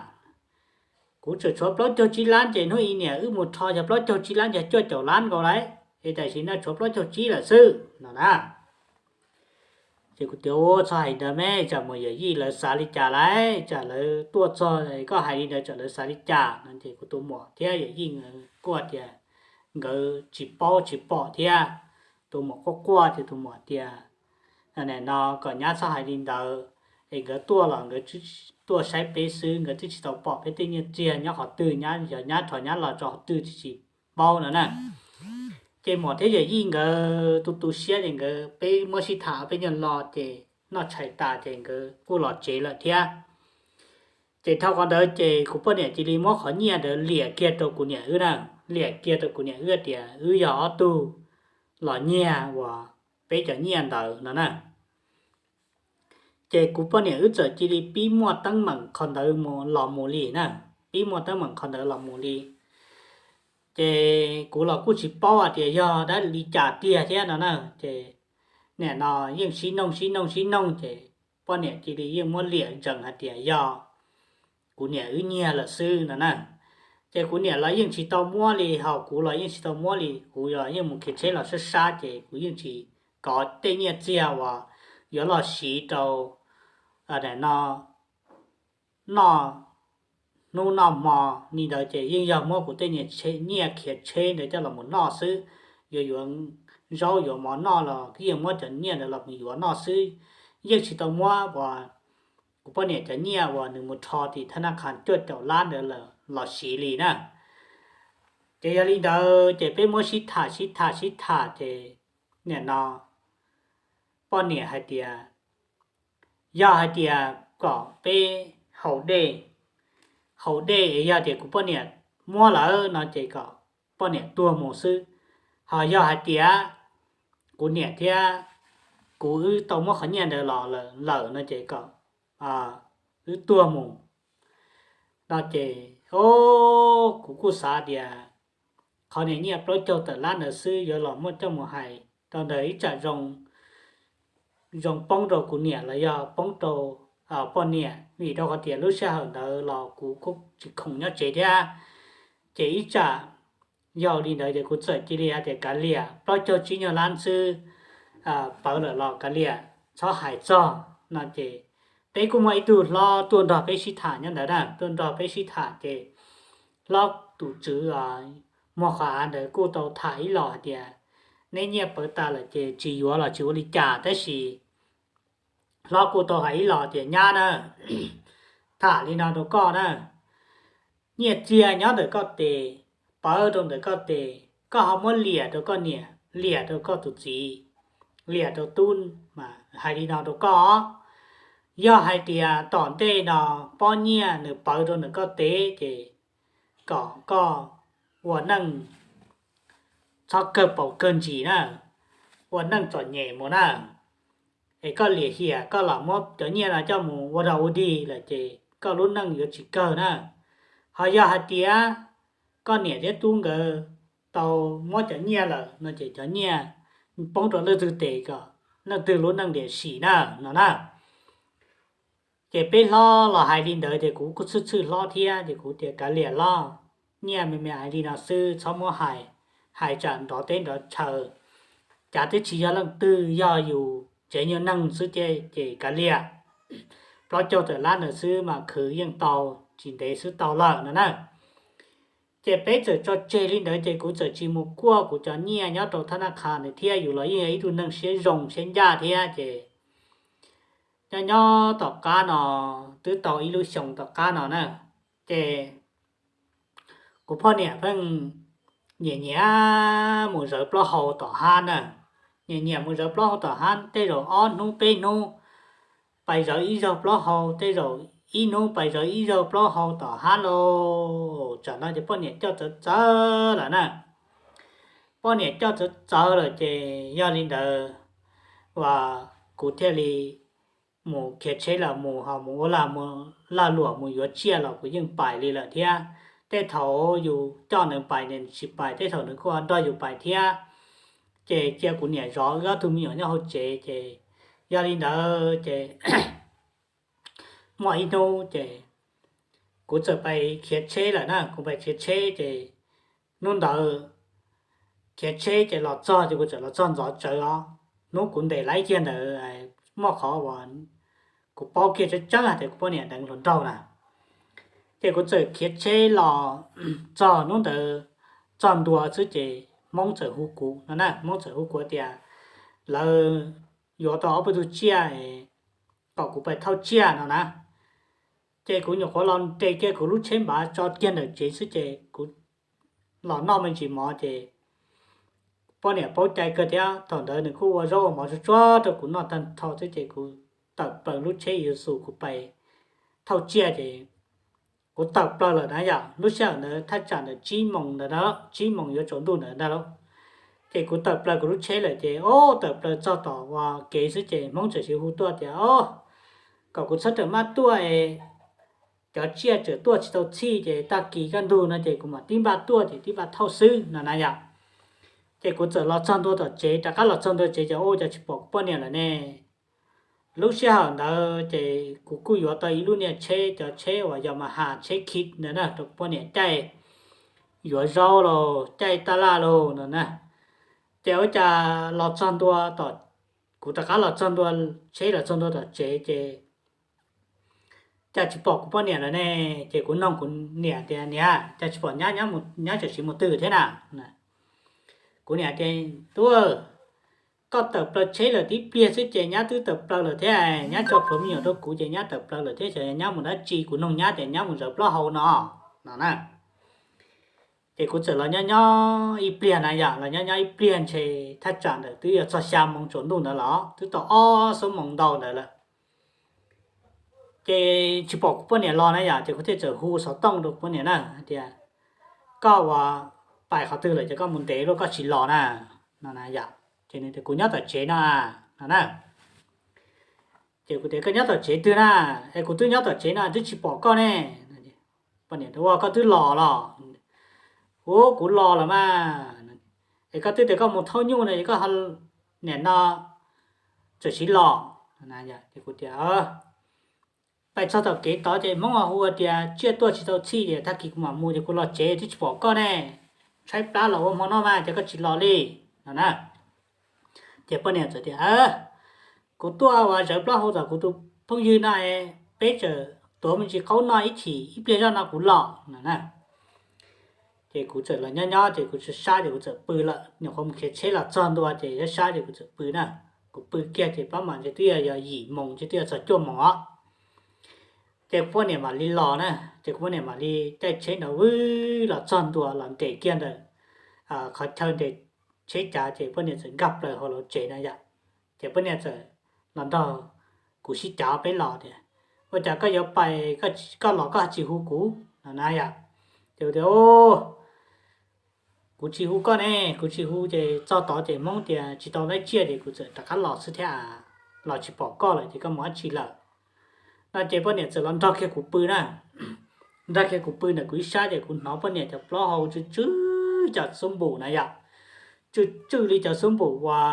Kuv tseem tshuav plaub caug tsib lab ces hnub ib niam wb mus rho yog plaub caug tsib lab yog cuaj caum lab nkaus lauj, es tam sim no tshuav plaub caug tsib lawm xwb, no na. Ces kuv tias: Ua, txhob hais ntawd me, tsam mus yawm yij lawv xav li cas lauj, tsam lawv tuaj txog koj hais li ntawd tsam lawv xav li cas, no ces kuv tus muam thiab yawm yij kuj tias nkawd tsis paub tsis pom thiab. Tus muam quaj quaj ces tus muam tias: No kom nyab txhob hais li ntawd, es nkawd tuaj los nkawd tuaj saib peb xwb, nkawd twb tsis tau pom peb tej nyiaj txiag nyob qhov twg, nyab yog nyab rho nyab los tso qhov twg tsis paub, no na. Ces muam thiab yawm yij nkawd tu tu siab ces nkawd, peb muab sib tham peb nyuag lo ces noj tshais tas ces nkawd kuj los tsev lawm thiab. Ces dhau qhov ntawd ces kuv poj niam cia li muab qhov nyiaj ntawd liam kiag rau kuv niam wb na, liam kiag rau kuv niam wb tias wb yog ob tug los nyiag uas peb cov nyiaj ntawd, no na. Ces kuv poj niam wb txawm cia li pib muaj teeb meem qhov ntawd los mus li na, pib muaj teeb meem qhov ntawd los mus li. Ces kuv los kuj tsis paub hais tias yog dab li cas tiag thiab no na. Ces nim no yeej sib noog sib noog sib noog ces poj niam cia li yeej muab liam ntsees hais tias yog kuv niam wb nyiag lawm xwb, no na. Ces kuv niam los yeej tsis tau muab li, ho kuv los yeej tsis tau muab li, kuv los yeej mus khiav tsheb los sab sab ces kuv yeej tsis kov tej nyiaj txiag uas yuav los siv rau no noj hnub noj hmo li ntawd ces yeej yog muab kuv tej nyiaj khiav tsheb ntawd coj los mus noj xwb. Yuav yuav zaub yuav mov noj los yeej muab cov nyiaj ntawd los mus yuav noj xwb, yeej tsis tau muab uas kuv poj niam cov nyiaj uas nws mus rho tim thab nab qhas cuaj caum lab ntawd los siv li na. Ces yog li ntawd ces peb muab sib tham sib tham sib tham ces nim no poj niam hais tias yog hais tias kom peb haus dej, haus dej es yog tias kuv poj niam muab lawm no ces kom poj niam tuag mus xwb. Ho yog hais tias kuv niam thiab kuv wb tau muab qhov nyiaj ntawd los lawm no ces kom wb tuag mus no ces, o, kuv kuj xav tias qhov niag nyiaj plaub caug tawm lab ntawd xwb yuav los muab coj mus hais rau ntawm ib tsam zoo, zoo poob rau kuv niam los yog poob rau poj niam, vim rau qhov tias lub sij hawm ntawd los kuv kuj tsis khoom nyob tsev thiab. Ces ib tsam yog li ntawd ces kuv txawm cia li hais tias kav liam, plaub caug tsib nyuag lab xwb, pawv lawm los kav liam txhob hais txog no ces peb kuj muaj ib tug hlob tuaj nrog peb sib tham nyob ntawd na, tuaj nrog peb sib tham ces hlob tus tswv muag qhov av ntawd kuj tau tham ib los hais tias neb nyiaj pawv tas lawm ces tsis yuav los tsis ua li cas, tab sis hlob kuj tau hais ib los tias nyab na, tham li no rau koj na, nyiaj txiag nyob ntawm koj tes, pawv rau ntawm koj tes, koj ho muab liam rau koj niam, liam rau koj tus txiv, liam rau tub, mas hais li no rau koj, yog hais tias tom ntej no pob nyiaj nws pawv rau ntawm koj tes ces kom koj ua neej txhob kawg paus kawg ntsis na, ua neej txom nyem mus na, es koj liam hiam koj los muab cov nyiaj no coj mus ua dog ua dig lawm ces koj lub neej yuav tsis kawg na. Ho yog hais tias koj niam thiab tub nkawd tau muab cov nyiaj lawm no ces cov nyiaj poob rau leej twg tes kom leej twg lub neej tiam sim na no na. Ces peb hlob los hais li ntawd ces kuv kuj txhwj txhwj hlob thiab ces kuv tias kav liam hlob, nyiaj me me hais li no xwb txhob muab hais, hais tsam nrov teb nrov chaw. Cav twb tsis yog leej twg, yog yus tsev nyuag neeg xwb ces kav liam, plaub caug tawm lab ntawd xwb mas khwv yeej tau, tsis ntev xwb tau lawm no na. Ces peb txawm tso tseg li ntawd ces kuv txawm tsis mus kuaj kuv cov nyiaj nyob rau thab nab qha ntawd thiab, yus los yeej yog ib tug neeg siab zoo siab ncaj thiab ces nyob nyob tom qab no, twb tau ib lub xyoo tom qab no na, ces kuv poj niam pheej nyiam nyiam mus zawv plaub hau tom hab na. Nyiam nyiam mus zawv plaub hau tom hab, tej zaum ob hnub peb hnub pais zawv ib zaug plaub hau, tej zaum ib hnub pais zawv ib zaug plaub hau tom hab lauj. Tsam no ces poj niam coj txawv txawv lawm na. Poj niam coj txawv txawv lawm ces yog li ntawd uas kuv thiaj li mus khiav tsheb los mus ho mus ua lag luam mus yuav tsiaj los kuv yeej pais li lawm thiab. Tej thaum yus coj nws pais nws tsis pais, tej thaum nws kuj nrog yus pais thiab. Ces cia kuv niam zov wb ob tug me nyuam nyob hauv tsev ces yog li ntawd ces muaj ib hnub ces kuv txawm pais khiav tsheb lawm na, kuv pais khiav tsheb ces hnub ntawd khiav tsheb ces los txog ces kuv txawm los txog ntxov tsawv os. Hnub kuv ntes laib kiag ntawd muaj qhov uas kuv paub kiag tseeb tseeb hais tias kuv poj niam deev hluas nraug na. Ces kuv txawm khiav tsheb los txog hnub ntawd, txog ntua xwb ces Hmoob txawm hu kuv no na, Hmoob txawm hu kuv tias lawv yuav tau ob peb tug tsiaj kom kuv pais thauj tsiaj no na. Ces kuv nyuam qhuav los nres kiag kuv lub tsheb npav tso kiag ntawm tsev xwb ces kuv los noj me ntsis mov ces poj niam paub cai kawg thiab, thaum ntawd nws kuj ua zaub ua mov tsuag tsuag rau kuv noj tag nrho xwb ces kuv tawm plaws lub tsheb Isuzu kuv pais thauj tsiaj ces kuv tawm plaws lawm na yom. Lub sij hawm ntawd thaj tsam ntawm tsib moos ntawd, tsib moos yuav tsaus ntuj ntawd ntag lauj. Ces kuv tawm plaws kuv lub tsheb lawm ces o, tawm plaws txog tom ua kev xwb ces Hmoob txawm hu tuaj tias o, kom kuv txhob rawm maj tuaj es cov tsiaj tseem tuaj tsis tau txhij ces tag kis kaj ntug no ces kuv mam tib npaj tuaj ces tib npaj thauj xwb no na yom. Ces kuv txawm los txog ntua tom tsev, rov qab los txog ntua tsev ces o, cas tsis pom kuv poj niam lawm ne. Lub sij hawm ntawd ces kuv kuj yuav tau ib lub niag tsheb, cov tsheb uas Yamaha tsheb kis ntawd na rau kuv poj niam caij yuav zaub los caij taj laj los no na. Ces ua cas los txog ntua tom, kuv rov qab los txog ntua, tsheb los txog ntua tom tsev ces cas tsis pom kuv poj niam lawm ne. Ces kuv nug kuv niam tias niam, cas tsis pom nyab, nyab tseem siv mus twg thiab na? Kuv niam tias tub, koj tawm plaws tsheb lawm tib pliag xwb ces nyab twb tawm plaws lawm thiab, nyab tso plhuav me nyuam rau kuv ces nyab tawm plaws lawm thiab, xyov nyab mus dab tsi, kuv nug nyab tias nyab mus zawv plaub hau no, no na. Ces kuv txawm los nyob nyob ib pliag na yom, los nyob nyob ib pliag ntshe thaj tsam ntawm twb yuav txog xya moos tsaus ntuj ntawd los twb tau ob xuab moos ntau ntawd lawm. Ces tsis pom kuv poj niam los na yom, ces kuv thiaj txawm hu xov tooj rau kuv poj niam na hais tias koj ua pais qhov twg lawm ces koj mus ntev luaj koj tsis los na, no na yom. Ces nws tias kuv nyob tom tsev no no na. Ces kuv tias koj nyob tom tsev twg na? Es kuv twb nyob tom tsev no twb tsis pom koj ne. Poj niam tias ua koj twb los los? Ua kuv los los mas. Es koj twb tias koj mus thauj nyuj no es koj ho niam no txawm siv los? Ces kuv tias pais txog tom kev tod ces Hmoob hu tias tsiaj tuaj tsis tau txhij ces tag kis kuv mam mus ces kuv los tsev twb tsis pom koj ne. Tshaib plab los ua hmo noj mas ces koj tsis los li, no na. Ces poj niam txawm tias kuv tuaj ua zawv plaub hau tom kuv tus phooj ywg no, peb txawm tuav me ntsis qaub noj ib chim ib pliag zoj no kuv los, no na. Ces kuv txawm los nyob nyob ces kuv sab sab ces kuv txawm pw lawm, nyuam qhuav mus khiav tsheb los txog ntua ces sab sab ces kuv txawm pw na. Kuv pw kiag ces pab mam ntshe twb yog yim moos ces twb yuav txog cuaj moos os. Ces kuv poj niam mam li los na, ces kuv poj niam mam li caij tsheb nrov vwb los txog ntua los nres kiag ntawm qhov chaw nres tsheb cav ces poj niam txawm nkag plaws hauv lawv tsev na yom. Ces poj niam txawm los nrog kuv sib cav peb los tias ua cas koj yuav pais, koj los koj tsis hu kuv, no na yom. Ces kuv tias kuv tsis hu koj ne, kuv tsis hu ces txog tod ces Hmoob tias tsis tau laib tsiaj ces kuv txawm rov qab los xwb thiab, los tsis pom koj lawm ces koj mus dab tsi lawm, No ces poj niam txawm los nrog kiag kuv pw na. Nrog kiag kuv pw ntawm kuv ib sab ces kuv hnov poj niam cov plaub hau tsw tsw cov xub npum na yom, tsw tsw li cov xub npum uas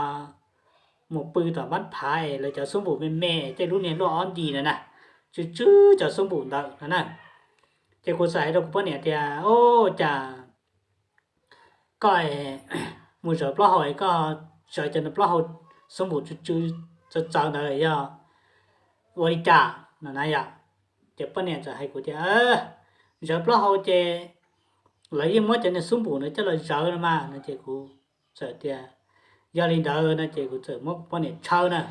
mus pw tom npab phav es lawv cov xub npum me me tej lub niag luaj ob nti na na, tsw tsw cov xub npum ntawd no na. Ces kuv txawm hais rau kuv poj niam tias, Ub, cas koj mus zawv plaub hau es koj zawv cov plaub hau xub npum tsw tsw txawv txawv ntawd yog ua li cas no na yom? Ces poj niam txawm hais kuv tias, Zawv plaub hau ces lawv yeej muab cov niag xub npum ntawd coj los zawv no mas no ces kuv txawm tias, Yog li ntawd no ces kuv txawm muab kuv poj niam tshawb na.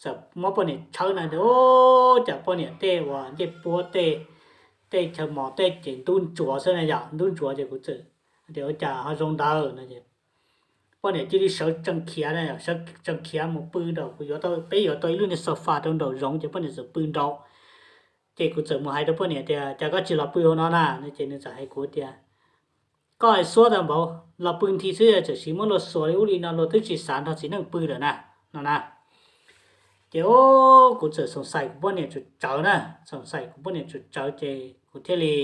Txawm muab poj niam tshawb na, ub, cas poj niam tej uas ncej puab tej, tej chaw mos tej ces ntub ntsuav xwb na yom, ntub ntsuav ces kuv txawm tias, Ua cas ho zoo ntawd no es poj niam cia li sawv tsees khiav na, sawv tsees khiav mus pw nraum kuv yuav tau, peb yuav tau ib lub niag sofa rau nraum zoov ces poj niam txawm pw nraum. Ces kuv txawm mus hais rau poj niam tias, Cas koj tsis los pw hauv no na? No ces nws txawm hais kuv tias, Koj xuab tau npaum los pw nthi xwb, txawm siv muab luag xuas li ub li no luag twb tsis xav nrog txiv neej pw lawm na, no na. Ces kuv txawm xoom xaim kuv poj niam tsum tsawv na, xoom xaim kuv poj niam tsum tsawv ces kuv thiaj li,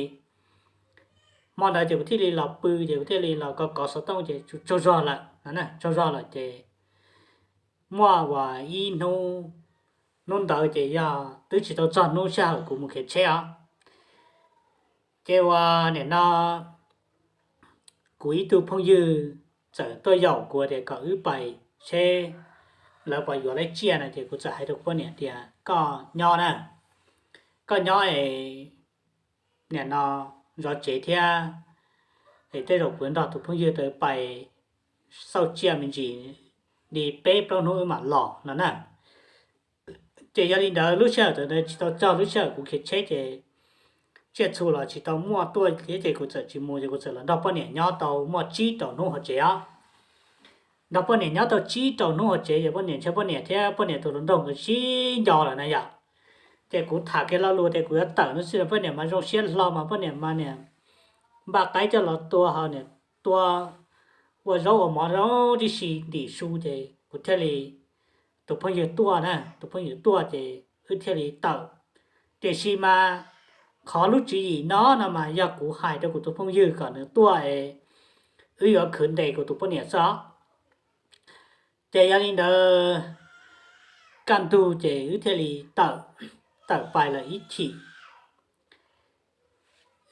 hmo ntawd ces kuv thiaj li los pw ces kuv thiaj li los kov kov xov tooj ces tsaug zog lawm no, tsaug zog lawm ces muaj uas ib hnub, hnub ntawd ces yog twb tsis tau txog hnub sij hawm kuv mus khiav tsheb os. Ces uas nim no kuv ib tug phooj ywg txawm tuaj yaum kuv tias kom wb pais seb lawv puas yuav lawv tsiaj no ces kuv txawm hais rau kuv poj niam tias, Koj nyob na, koj nyob es nim no zov tsev thiab, es tej zaum kuv nrog tus phooj ywg ntawd pais xauj tsiaj me ntsis li peb plaub hnub wb mam los no na. Ces yog li ntawd lub sij hawm ntawd tsis tau txog lub sij hawm kuv khiav tsheb ces tsiaj txhu los tsis tau muaj tuaj thiab ces kuv txawm tsis mus ces kuv txawm los nrog poj niam nyob tau muaj tsib rau hnub hauv tsev os. Nrog poj niam nyob tau tsib rau hnub hauv tsev ces poj niam ntshe poj niam thiab poj niam tus hluas nraug nkawd sib nco lawm na yom. Ces kuv tham kiag lo lus tias kuv yuav tawm no xwb, poj niam mas zoo siab hlo mas poj niam mas niam npaj qaib coj los tua ho niam tua ua zaub ua mov zoo tib si ntim su ces kuv thiaj li, tus phooj ywg tuaj na, tus phooj ywg tuaj ces wb thiaj li tawm. Tiam sis mas qhov lub tswv yim no no mas yog kuv hais rau kuv tus phooj ywg kom nws tuaj es wb yuav khwv ntes kuv tus poj niam xwb os. Ces yog li ntawd kaj ntug ces wb thiaj li tawm, tawm pais lawm ib chim.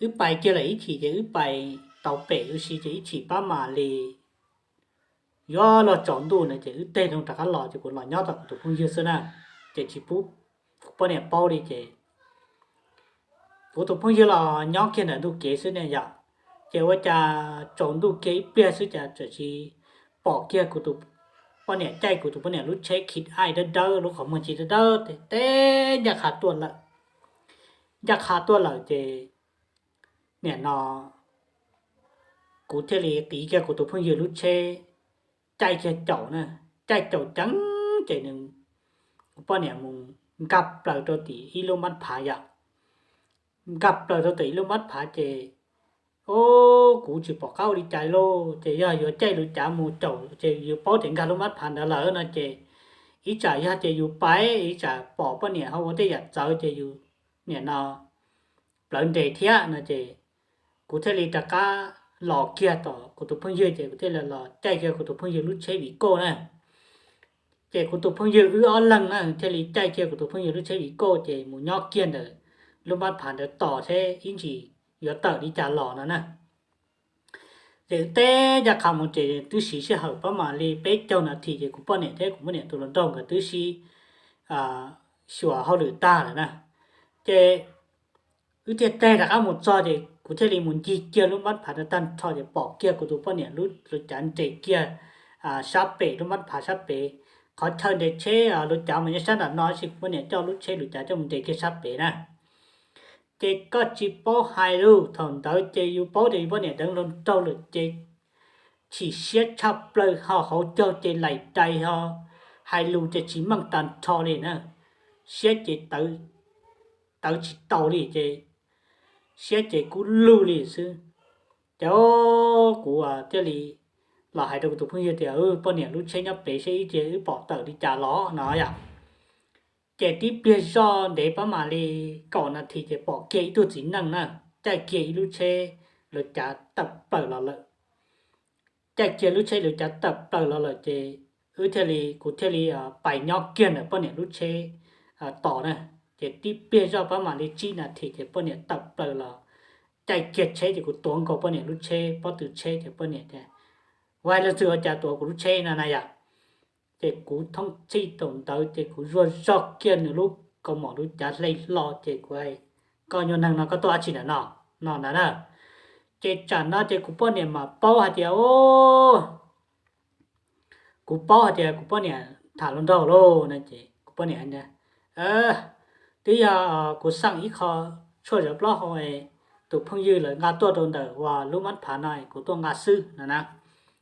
Wb pais kiag lawm ib chim ces wb pais tau pem ua si ces ib chim pab mam li yuav luag tsaus ntuj na ces wb teg nroo rov qab los ces kuv los nyob tom kuv tus phooj ywg xwb na. Ces tsis pub kuv poj niam paub li ces kuv tus phooj ywg los nyob kiag ntawm ntug kev xwb ne yom. Ces ua cas tsaus ntuj kiag ib pliag xwb cas txawm sis pom kiag kuv tus poj niam caij kuv tus poj niam lub tsheb Kit Aid dawb dawb lub qhov muag ntsis dawb dawb teb ncaj qha tuaj lawm. Ncaj qha tuaj lawm ces nim no kuv thiaj li qiv kiag kuv tus phooj ywg lub tsheb, caij kiag caum na, caij caum ceev ces nws, kuv poj niam mus nkag plaws rau tim ib lub npab phav yom. Nkag plaws rau tim ib lub npab phav ces, o, kuv tsis pom qab ua li cas lauj, ces yog yuav caij lub cav mus caum ces yus paub tias nkag lub npab phav ntawd lawm no ces ib tsam yog tias yus pais ib tsam pom poj niam ho ua tej yam txawv ces yus nim no plawv nres thiab no ces kuv thiaj li rov qab los kiag tom kuv tus phooj ywg ces kuv thiaj li los caij kiag kuv tus phooj ywg lub tsheb Vigo na. Ces kuv tus phooj ywg wb ob leeg na thiaj li caij kiag kuv tus phooj ywg lub tsheb Vigo ces mus nyob kiag ntawm lub npab phav ntawd tos seb ib ntsis yuav tawm li cas los no na. Ces wb teb ncaj qha mus ces twb siv sij hawm pab mam li peb caug nas this ces kuv poj niam thiab kuv poj niam tus hluas nraug nkawd twb sib xyuas hauj lwm tag lawm na. Ces wb thiaj teg rov qab mus txog ces kuv thiaj li mus ncig kiag lub npab phav ntawd tag nrho ces pom kiag kuv tus poj niam lub cav nres kiag sab pem lub npab phav sab pem. Qhov chaw nres tsheb lub cav mas nyob sab nram no tab sis kuv poj niam coj lub tsheb lub cav coj mus nres kiag sab pem na. Ces koj tsis paub hais lus, thaum ntawd ces yus paub tias yus poj niam deev hluas nraug lawm ces chim siab tshaj plaws ho hauv caug ces laim rais ho hais lus ces tsis meej tag nrho li na. Siab ces tawv tsis tau li ces siab ces kub lug li xwb. Ces kuv thiaj li los hais rau kuv tus phooj ywg tias, Poj niam lub tsheb nyob pem seb ib cia wb pom tawm li cas los no yom. Ces tib pliag zoj ntev pab mam li kaum nas this ces pom kiag ib tug txiv neej na, caij kiag ib lub tsheb lawv cav tawm plaws los lawm. Caij kiag lub tsheb lawv cav tawm plaws los lawm ces wb thiaj li, kuv thiaj li pais nyob kiag ntawm poj niam lub tsheb tos na. Ces tib pliag zoj pab mam li tsib nas this ces poj niam tawm plaws los, caij kiag tsheb ces kuv tuav nkaus poj niam lub tsheb pob tw tsheb ces poj niam tias, Ua leej twg ua cas tuav kuv lub tsheb no na yom? Ces kuv thooj txhij thaum ntawd ces kuv zuaj zog kiag nws lub kaus mom lub cav hle hlo ces kuv hais, Koj nyuag neeg no koj tuaj dab tsi ntawm no? No na na. Ces tsam no ces kuv poj niam mam paub hais tias, o, kuv paub hais tias kuv poj niam tham hluas nraug lauj no ces kuv poj niam tias, Twb yog kuv xaj ib qho tshuaj zawv plaub hau, tus phooj ywg lawv nqa tuaj rau ntawm uas lub mab phav no kuv tuaj nqa xwb no na.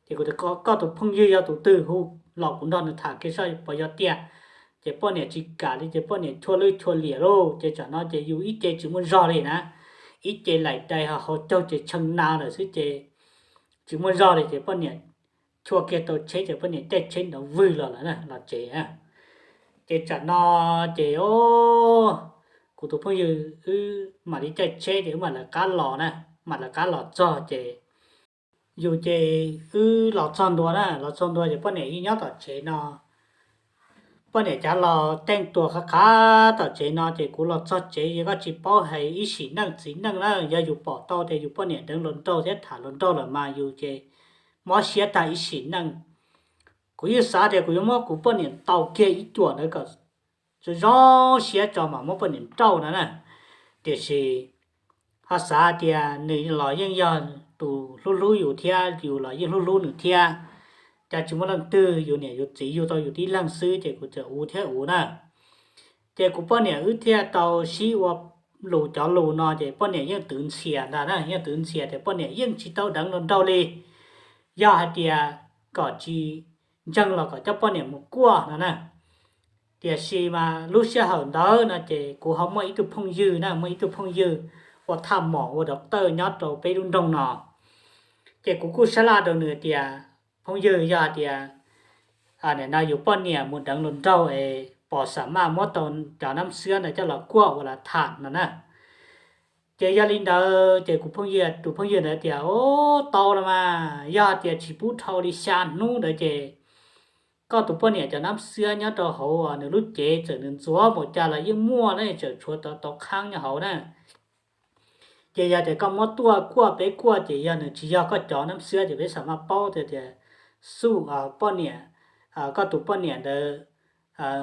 Ces kuv tias, Koj tus phooj ywg yog tus twg, hu los kuv nrog nws tham kiag saib puas yog tiag. Ces poj niam tsis kam li ces poj niam chua lwj chua liam lauj. Ces tsam no ces yus ib ce tsis muaj zog li na, ib ce laim dais ho hauv caug ces tshee na lawm xwb ces tsis muaj zog li ces poj niam chua kiag tau tsheb ces poj niam caij tsheb nrov vwg los lawm na, los tsev. Ces tsam no ces, o, kuv tus phooj ywg wb mam li caij tsheb ces wb mam lawv qab los na, mam lawv qab los txog ces yus ces wb los txog ntua na, los txog ntua ces poj niam yeej nyob tom tsev no. Poj niam cav los teej tuas qab qab tom tsev no ces kuv los txog tsev ces koj tsis paub hais ib sim neej txiv neej na, yog yus pom tau tias yus poj niam deev hluas nraug thiab tham hluas nraug lawm mas yus ces mob siab tag ib sim neej. Kuv yeej xav tias kuv yuav muab kuv poj niam ntaus kiag ib cuam ntawd kom zoo zoo siab tso mam muab poj niam nrauj no na. Tiam sis ho xav tias nws los yeej yog tus hlub hlub yus thiab yus los yeej hlub hlub nws thiab, cas tsis muaj leej twg, yus niam yus txiv yug tau yus tib leeg xwb ces kuv txawm ua thiab ua na. Ces kuv poj niam wb thiaj tau sib ua lus cov lus no ces poj niam yeej twv ntxhias ntag na, yeej twv ntxhias tias poj niam yeej tsis tau deev hluas nraug li, yog hais tias kom tsis ntseeg los kom coj poj niam mus kuaj no na. Tiam sis mas lub sij hawm ntawd no ces kuv ho muaj ib tug phooj ywg na, muaj ib tug phooj ywg ua thaj mom ua doctor nyob rau peb lub nroog no. Ces kuv kuj sab laj rau nws tias, Phooj ywg, yog hais tias nim no yus poj niam mus deev hluas nraug es puas xam maj muab tau cov nab xwab ntawd coj los kuaj ua las tham no na. Ces yog li ntawd ces kuv phooj ywg, tus phooj ywg ntawd tias, O, tau los mas, yog hais tias tsis pub dhau li xya hnub ntawd ces koj tus poj niam cov nab xwab nyob rau hauv nws lub cev txawm nws ntxuav npaum cas los yeej muaj na, tseem tshuav tau qhab nyob hauv na. Ces yog tias koj muab tuaj kuaj peb kuaj ces yog nws tsis yog koj cov nab xwab ces peb xam maj paub tias, tias xuj poj niam, koj tus poj niam ntawd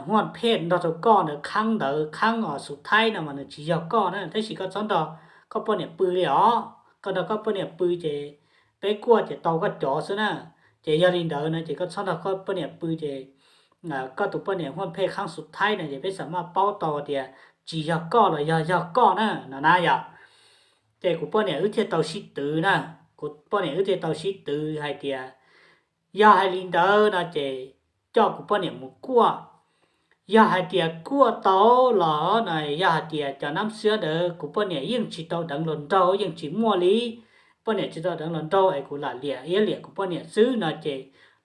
huaj phej nrog rau koj ntawd, qhab ntawd, qhab os xus thaib no mas nws tsis yog koj na, tab sis koj txhob nrog koj poj niam pw li os. Koj nrog koj poj niam pw ces peb kuaj ces tau koj cov xwb na. Ces yog li ntawd no ces koj txhob nrog koj poj niam pw ces koj tus poj niam huaj phej qhab xus thaib no ces peb xam maj paub tau tias tsis yog koj los yog yog koj na no na yom. Ces kuv poj niam wb thiaj tau sib twv na, kuv poj niam wb thiaj tau sib twv hais tias yog hais li ntawd no ces coj kuv poj niam mus kuaj. Yog hais tias kuaj tau los no, yog hais tias cov nab xwab ntawd kuv poj niam yeej tsis tau deev hluas nraug, yeej tsis muaj li, poj niam tsis tau deev hluas nraug es kuv lam liam iab liam kuv poj niam xwb no ces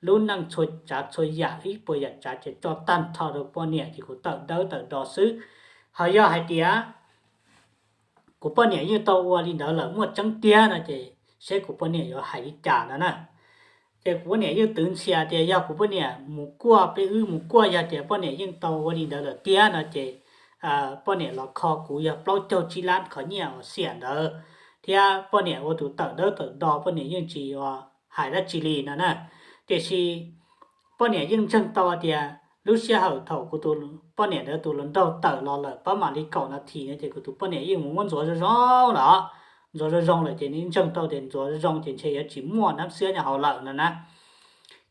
lub neej txhua tsav txhua yam ib puas yam tsav ces tso tag nrho rau poj niam ces kuv tawm dawb tawm do xwb. Ho yog hais tias kuv poj niam yeej tau ua li ntawd lawm muaj tseeb tiag no ces seb kuv poj niam yuav hais li cas no na. Ces kuv poj niam yeej twv ntxhias tias yog kuv poj niam mus kuaj, peb wb mus kuaj, yog tias poj niam yeej tau ua li ntawd lawm tiag no ces poj niam los kho kuv yog plaub caug tsib lab qhov nyiaj uas xiam ntawd, thiab poj niam ua tus tawm dawb tawm do, poj niam yeej tsis hais dab tsi li no na. Tiam sis poj niam yeej ntseeg tau tias lub sij hawm thaum kuv tus poj niam ntawd tus hluas nraug tawm los lawm pab mam li kaum nas this no ces kuv tus poj niam yeej mus muab ntxuav zoo zoo lawm, ntxuav zoo zoo lawm ces nws ntseeg tau tias ntxuav zoo ces ntshe yuav tsis muaj nab xwab nyob hauv lawm no na.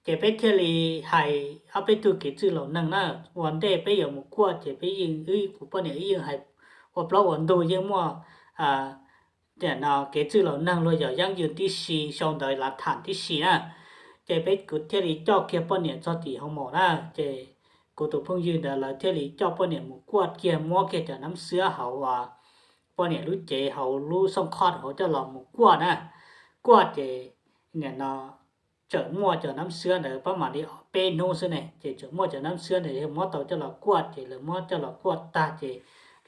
Ces peb thiaj li hais ob peb tug kev txwj laus neeg na, ua ntej peb yuav mus kuaj ces peb yeej, kuv poj niam wb yeej hais ua plaub ua ntug yeej muaj kev txwj laus neeg luag yaum yeeb yws tib si, sau ntawv lav tham tib si na. Ces peb, kuv thiaj li coj kiag poj niam txog tim hoo maum na, ces kuv tus phooj ywg ntawd lawv thiaj li coj poj niam mus kuaj kiag, muab kiag cov nab xwab hauv poj niam lub cev hauv lub xooj khoj hauv coj los mus kuaj na. Kuaj ces nim no tseem muaj cov nab xiab ntawd pab mam li ob peb hnub xwb ne, ces tseem muaj cov nab xiab ntawd muab tau coj los kuaj, ces lawv muab coj los kuaj tag ces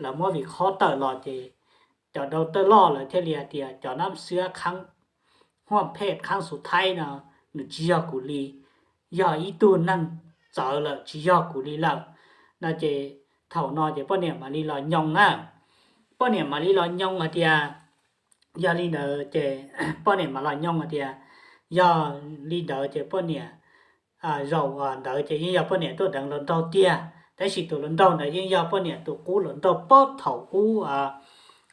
lawv muab vim qhob tawm los ces cov dau tawj loj lawv thiaj li hais tias cov nab xiab khav huaj phej khav xuv thaib no nws tsis yog kuv li, yog ib tug neeg txawv lawm tsis yog kuv li lawm no ces thaum no ces poj niam mam li los nyoo na. Poj niam mam li los nyoo hais tias, yog li ntawd ces poj niam mam los nyoo hais tias, yog li ntawd ces poj niam, zaum ntawd ces yeej yog poj niam tuaj deev hluas nraug tiag, tab sis tus hluas nraug ntawd yeej yog poj niam tus qub hluas nraug puag thaum ub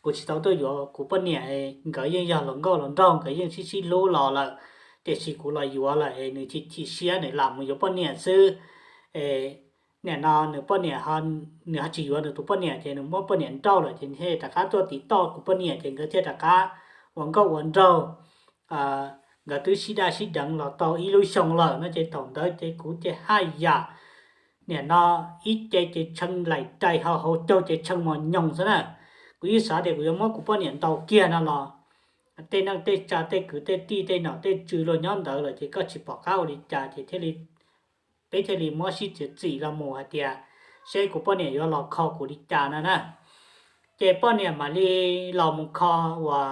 kuv tsis tau tuaj yuav kuv poj niam, nkawd yeej yog hluas nkauj hluas nraug nkawd yeej sib sib hlub los lawm, tiam sis kuv los yuav lawm es nws chim chim siab nws lam mus yuav poj niam xwb. Nim no nws poj niam, nws ho tsis yuav nws tus poj niam ces nws muab poj niam nrauj lawm ces thiaj rov qab tuaj tiv toj kuv poj niam ces nkawd thiaj rov qab ua nkauj ua nraug. Nkawd twb sib daj sib deev los tau ib lub xyoo lawm no ces thaum ntawd ces kuv ces haj yam, nim no ib ce ces tshee laim rais ho hauv caug ces tshee mos nyoos xwb na. Kuv yeej xav tias kuv yuav muab kuv poj niam ntaus kiag no los tej neej tej tsa tej kwv tej tij tej nom tej tswv luag nyob ntawd lawm ces koj tsis pom qab ua li cas ces thiaj li, peb thiaj li muab sib txiav txim los mus hais tias seb kuv poj niam yuav los kho kuv li cas no na. Ces poj niam mam li los mus kho uas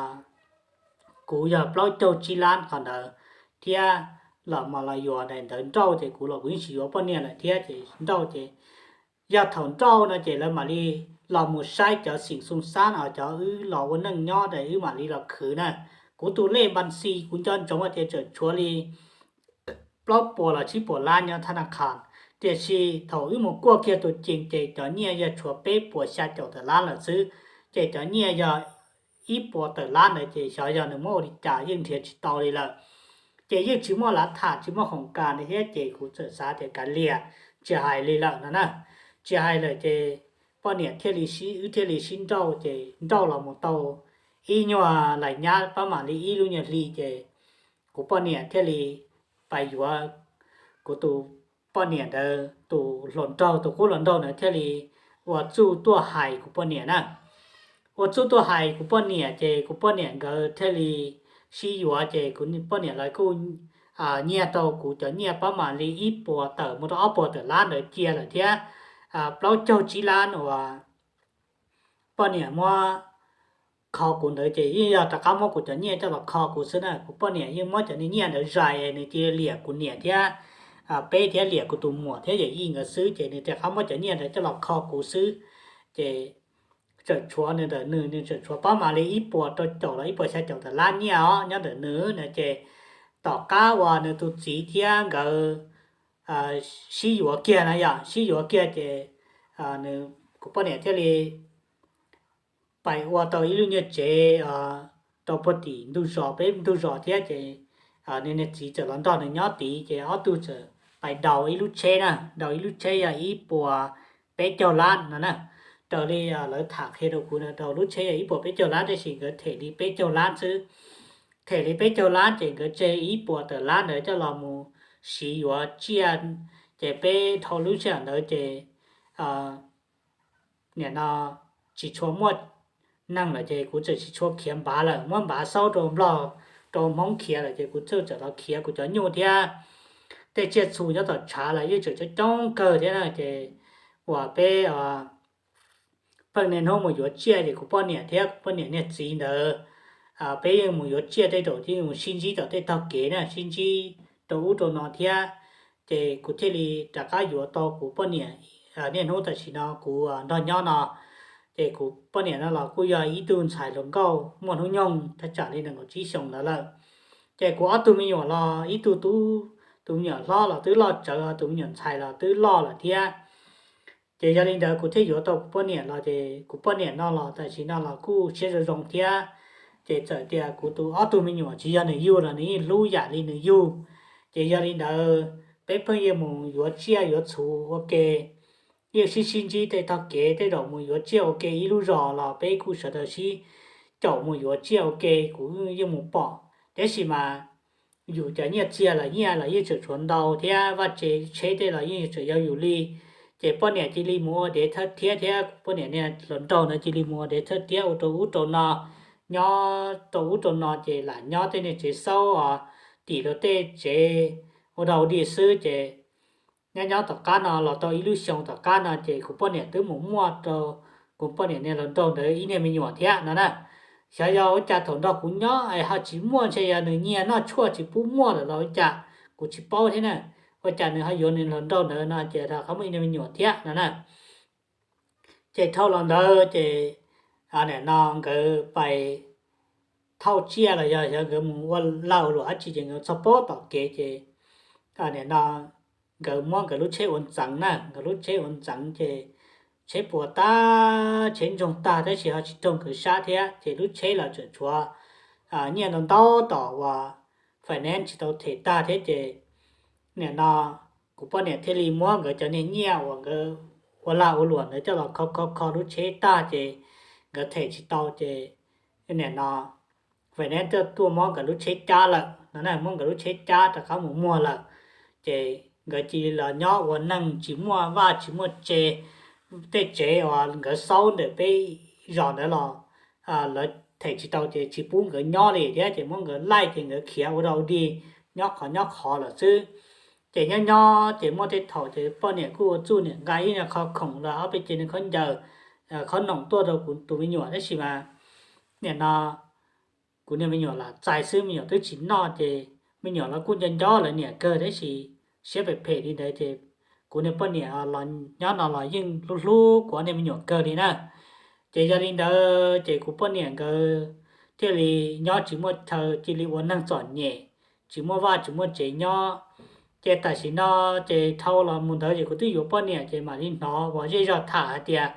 kuv yog plaub caug tsib lab qhov ntawd thiab, los mas los yuav daim ntawv nrauj ces kuv los kuv yeej tsis yuav poj niam lawm thiab ces nrauj ces, yog thaum nrauj no ces lawv mam li los mus saib cov xim xoo xab os, cov wb los ua neej nyob es wb mam li los khwv na. Kuv tus lej npas xi kuv nco ntsoov hais tias tseem tshuav li plaub puas los tsib puas lab nyob thab na khas, tiam sis thaum wb mus kuaj kiag tus cees ces cov nyiaj yog tshuav peb puas xya caum tawm lab lawm xwb, ces cov nyiaj yog ib puas tawm lab ntawd ces xyov yog nws muab ua li cas yeej nrhiav tsis tau li lawm. Ces yeej tsis muaj lav tham tsis muaj khoom kas li thiab ces kuv txawm xav tias kav liam, tsis hais li lawm no na. Tsis hais lawm ces poj niam thiaj li sib, wb thiaj li sib nrauj ces nrauj los mus tau ib nyuag lais nyab pab mam li ib lub nyuag hli ces kuv poj niam thiaj li pais yuav kuv tus poj niam ntawd tus hluas nraug, tus qub hluas nraug ntawd thiaj li ua txuj tuaj hais kuv poj niam na. Ua txuj tuaj hais kuv poj niam ces kuv poj niam nkawd thiaj li sib yuav ces kuv poj niam lawv kuj nyiag tau kuv cov nyiaj pab mam li ib puas tawm mus rau ob puas tawm lab ntawd cia lawm thiab plaub caug tsib lab uas poj niam muab kho kuv ntawd ces yeej yog rov qab muab kuv cov nyiaj coj los kho kuv xwb na. Kuv poj niam yeej muab cov nyiaj ntawd zais nws cia li liam kuv niam thiab peb thiab liam kuv tus muam thiab yawm yij nkawd xwb ces nws rov qab muab cov nyiaj ntawd coj los kho kuv xwb. Ces tseem tshuav nws ntawm nws, nws tseem tshuav pab mam li ib puas rau caum los ib puas xya caum tawm lab nyiaj os nyob ntawm nws no ces tom qab uas nws tus txiv thiab nkawd sib yuav kiag na yom, sib yuav kiag ces kuv poj niam thiaj li pais ua tau ib lub nyuag tsev rau puag tim ntug zos, peb ntug zos thiab ces nws niag txiv txawm los nrog nws nyob tid ces ob tug txawm pais daus ib lub tsheb na, daus ib lub tsheb yog ib puas peb caug lab no na. Raws li lawv tham qhia rau kuv, daus lub tsheb yog ib puas peb caug lab tab sis nkawd them li peb caug lab xwb. Them li peb caug lab ces nkawd tseg ib puas tawm lab ntawd coj los mus siv yuav tsiaj. Ces peb dhau lub sij hawm ntawd ces nim no tsis tshua muaj neeg lawm ces kuv txawm tsis tshua khiav npav lawm, muab npav xaub rau nplog rau hmoob khiav lawm ces kuv txawm txawm los khiav kuv cov nyuj thiab tej tsiaj txhu nyob tom tshav los yeej tseem coob coob kawg thiab na ces uas peb pheej niaj hnub mus yuav tsiaj ces kuv poj niam thiab kuv poj niam niag txiv ntawd peb yeej mus yuav tsiaj tej zaum ces mus sib ntsib tom tej tog kev na, sib ntsib rau ub rau no thiab. Ces kuv thiaj li rov qab yuav tau kuv poj niam niaj hnub tam sim no kuv nrog nyob no. Ces kuv poj niam no los kuj yog ib tug ntxhais hluas nkauj muaj hnub nyoog thaj tsam li nees nkaum tsib xyoos ntawd lawm. Ces kuv ob tug me nyuam los ib tug tub, tus me nyuam hlob los twb loj tsawv, tus me nyuam ntxhais los twb loj lawm thiab. Ces yog li ntawd kuv thiaj yuav tau kuv poj niam los ces kuv poj niam no los tam sim no los kuj siab zoo zoo thiab. Ces txawm tias kuv tus ob tug me nyuam tsis yog nws yug los nws yeej hlub yam li nws yug. Ces yog li ntawd peb pheej yeej mus yuav tsiaj yuav txhu ua ke, yeej sib sib ntsib tej tog kev, tej zaum mus yuav tsiaj ua ke ib lub zos los peb kuj sawv daws sib caum mus yuav tsiaj ua ke, kuv yeej mus pom. Tab sis mas yus cov nyiaj txiag los nyiaj los yeej tseem tshuav ntau thiab vaj tse tsheb tej los yeej tseem yog yus li. Ces poj niam cia li mus ua dev thawj thiab thiab kuv poj niam niag hluas nraug ntawd cia li mus ua dev thawj thiab ua rau ub rau no, nyob rau ub rau no ces lam nyob tej niag tsev xaub os, tim luag tej tsev ua dog ua dig xwb ces nyob nyob tom qab no los tau ib lub xyoo tom qab no ces kuv poj niam twb mus muaj rau kuv poj niam niag hluas nraug ntawd ib niag me nyuam thiab no na. Xyov yog ua cas thaum nrog kuv nyob es ho tsis muaj, ntshe yog nws nyiag noj tshuaj tsis pub muaj lawm los ua cas, kuv tsis paub thiab na. Ua cas nws ho yuav nws hluas nraug ntawd no ces rov qab muaj ib niag me nyuam thiab no na. Ces dhau los ntawd ces nim no nkawd pais thauj tsiaj los yog nkawd mus ua lag ua luam dab tsi ces nkawd txog pob tom kev ces nim no nkawd muab nkawd lub tsheb ua ntxeev na, nkawd lub tsheb ua ntxeev ces tsheb puas tag, tsheb ntsoog tag tab sis ho tsis raug nkawd sab thiab ces lub tsheb los tseem tshuav nyiaj ntau ntau tom uas finance tsis tau them tag thiab ces nim no kuv poj niam thiaj li muab nkawd cov niag nyiaj uas nkawd ua lag ua luam ntawd coj los kho kho kho lub tsheb tag ces nkawd them tsis tau ces nim no finance tuaj muab nkawd lub tsheb cab lawm no na, muab nkawd lub tsheb cab rov qab mus muag lawm. Ces nkawd cia li los nyob ua neej tsis muaj vaj tsis muaj tse, tej tsev uas nkawd xaub ntawm peb zos ntawd los lawv them tsis tau ces tsis pub nkawd nyob li thiab ces muab nkawd laij ces nkawd khiav ua dog ua dig nyob qhov nyob qhov lawm xwb. Ces nyob nyob ces muaj tej thaum ces poj niam kuj ua txuj niam nqa ib qho khoom los ob peb ce nws khaub ncaws, qhov noom tuaj rau kuv tus me nyuam tab sis mas nim no kuv niag me nyuam lam txais xwb, me nyuam twb tsis noj ces me nyuam los kuj nco nco lawv niam kawg tab sis siab phem phem li ntawd ces kuv niag poj niam los nyob no los yeej hlub hlub kuv ob niag me nyuam kawg li na. Ces yog li ntawd ces kuv poj niam nkawd thiaj li nyob tsis muaj chaw, cia li ua neeg txom nyem, tsis muaj vaj tsis muaj tsev nyob. Ces tam sim no ces dhau los mus ntawd ces kuv twb yuav poj niam ces mam li hnov uas zej zog tham hais tias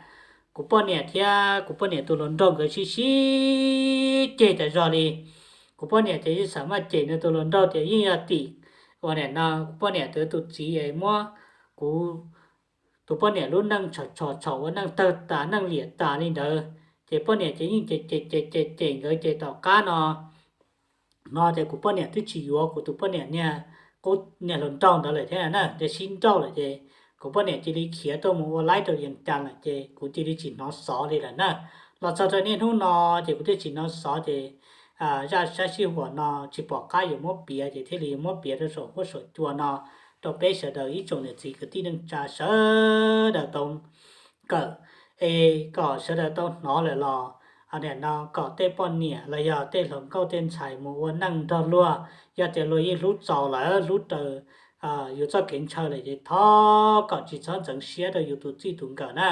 kuv poj niam thiab kuv poj niam tus hluas nraug nkawd sib sib ceg tas zog li. Kuv poj niam ces yeej xav maj cem nws tus hluas nraug tias yeej yog tim uas nim no kuv poj niam tus txiv es muab kuv tus poj niam lub neej tshom tshom tshom ua neej tawg tas neej liam tas li ntawd. Ces poj niam ces yeej cem cem cem cem nkawd ces tom qab no no ces kuv poj niam twb tsis yuav kuv tus poj niam niag qub niag hluas nraug ntawd lawm thiab na, ces sib nrauj lawm ces kuv poj niam cia li khiav tuaj mus ua laib rau Yees Cas lawm ces kuv cia li tsis hnov xov li lawm na. Los txog rau niaj hnub no ces kuv thiaj tsis hnov xov ces zaj sab sij huam no tsis pom qab yuav muab piav ces thiaj li yuav muab piav rau saum huab saum cua no rau peb sawv daws ib tsoom niam txiv kwv tij neej tsa sawv daws tau kawm es kom sawv daws tau hnov lawm los nim no kom tej poj niam los yog tej hluas nkauj tej ntxhais mus ua neej nrog luag, yog tias luag yeej hlub txaus lawm hlub raws yus txoj kev ntshaw lawm ces thov kom tsis txhob ntxeev siab rau yus tus txij tus nkawm na.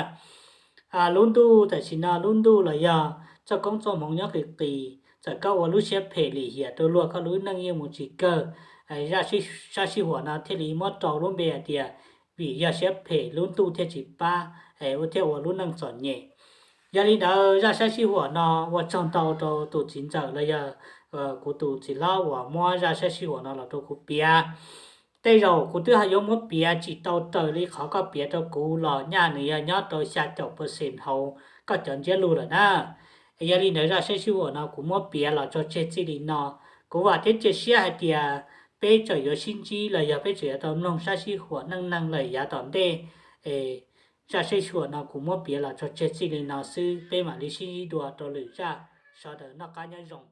Lub ntuj tam sim no lub ntuj los yog txoj koob txoj hmoov nyob qis qis, txawm koj ua lub siab phem lim hiam rau luag koj lub neej yeej mus tsis kawg. Zaj sab sij huam no thiaj li muab rau lub npe hais tias vim yog siab phem lub ntuj thiaj tsis pab, ua thiaj ua lub neej txom nyem. Yog li ntawd zaj sab sij huam no ua tsaug ntau rau tus txiv ntxawm los yog kuv tus txiv hlob uas muab zaj sab sij huam no los rau kuv piav. Tej zaum kuv twb ho yuav muab piav tsis tau raws li qhov koj piav rau kuv los nyaj nws yog nyob rau xya caum percent hauv koj cov ntsiab lus lawm na. Yog li ntawd zaj sab sij huam no kuv muab piav los tso tseg txij li no. Kuv vam thiab cia siab hais tias peb tseem yuav sib ntsib los yog peb tseem yuav tau mloog sab sij huam neej neeg lawm yav tom ntej. Zaj sab sij huam no kuv muab piav los tso tseg txij li no xwb, peb mam li sib ntsib dua rau lwm zaj, sawv daws noj qab nyob zoo.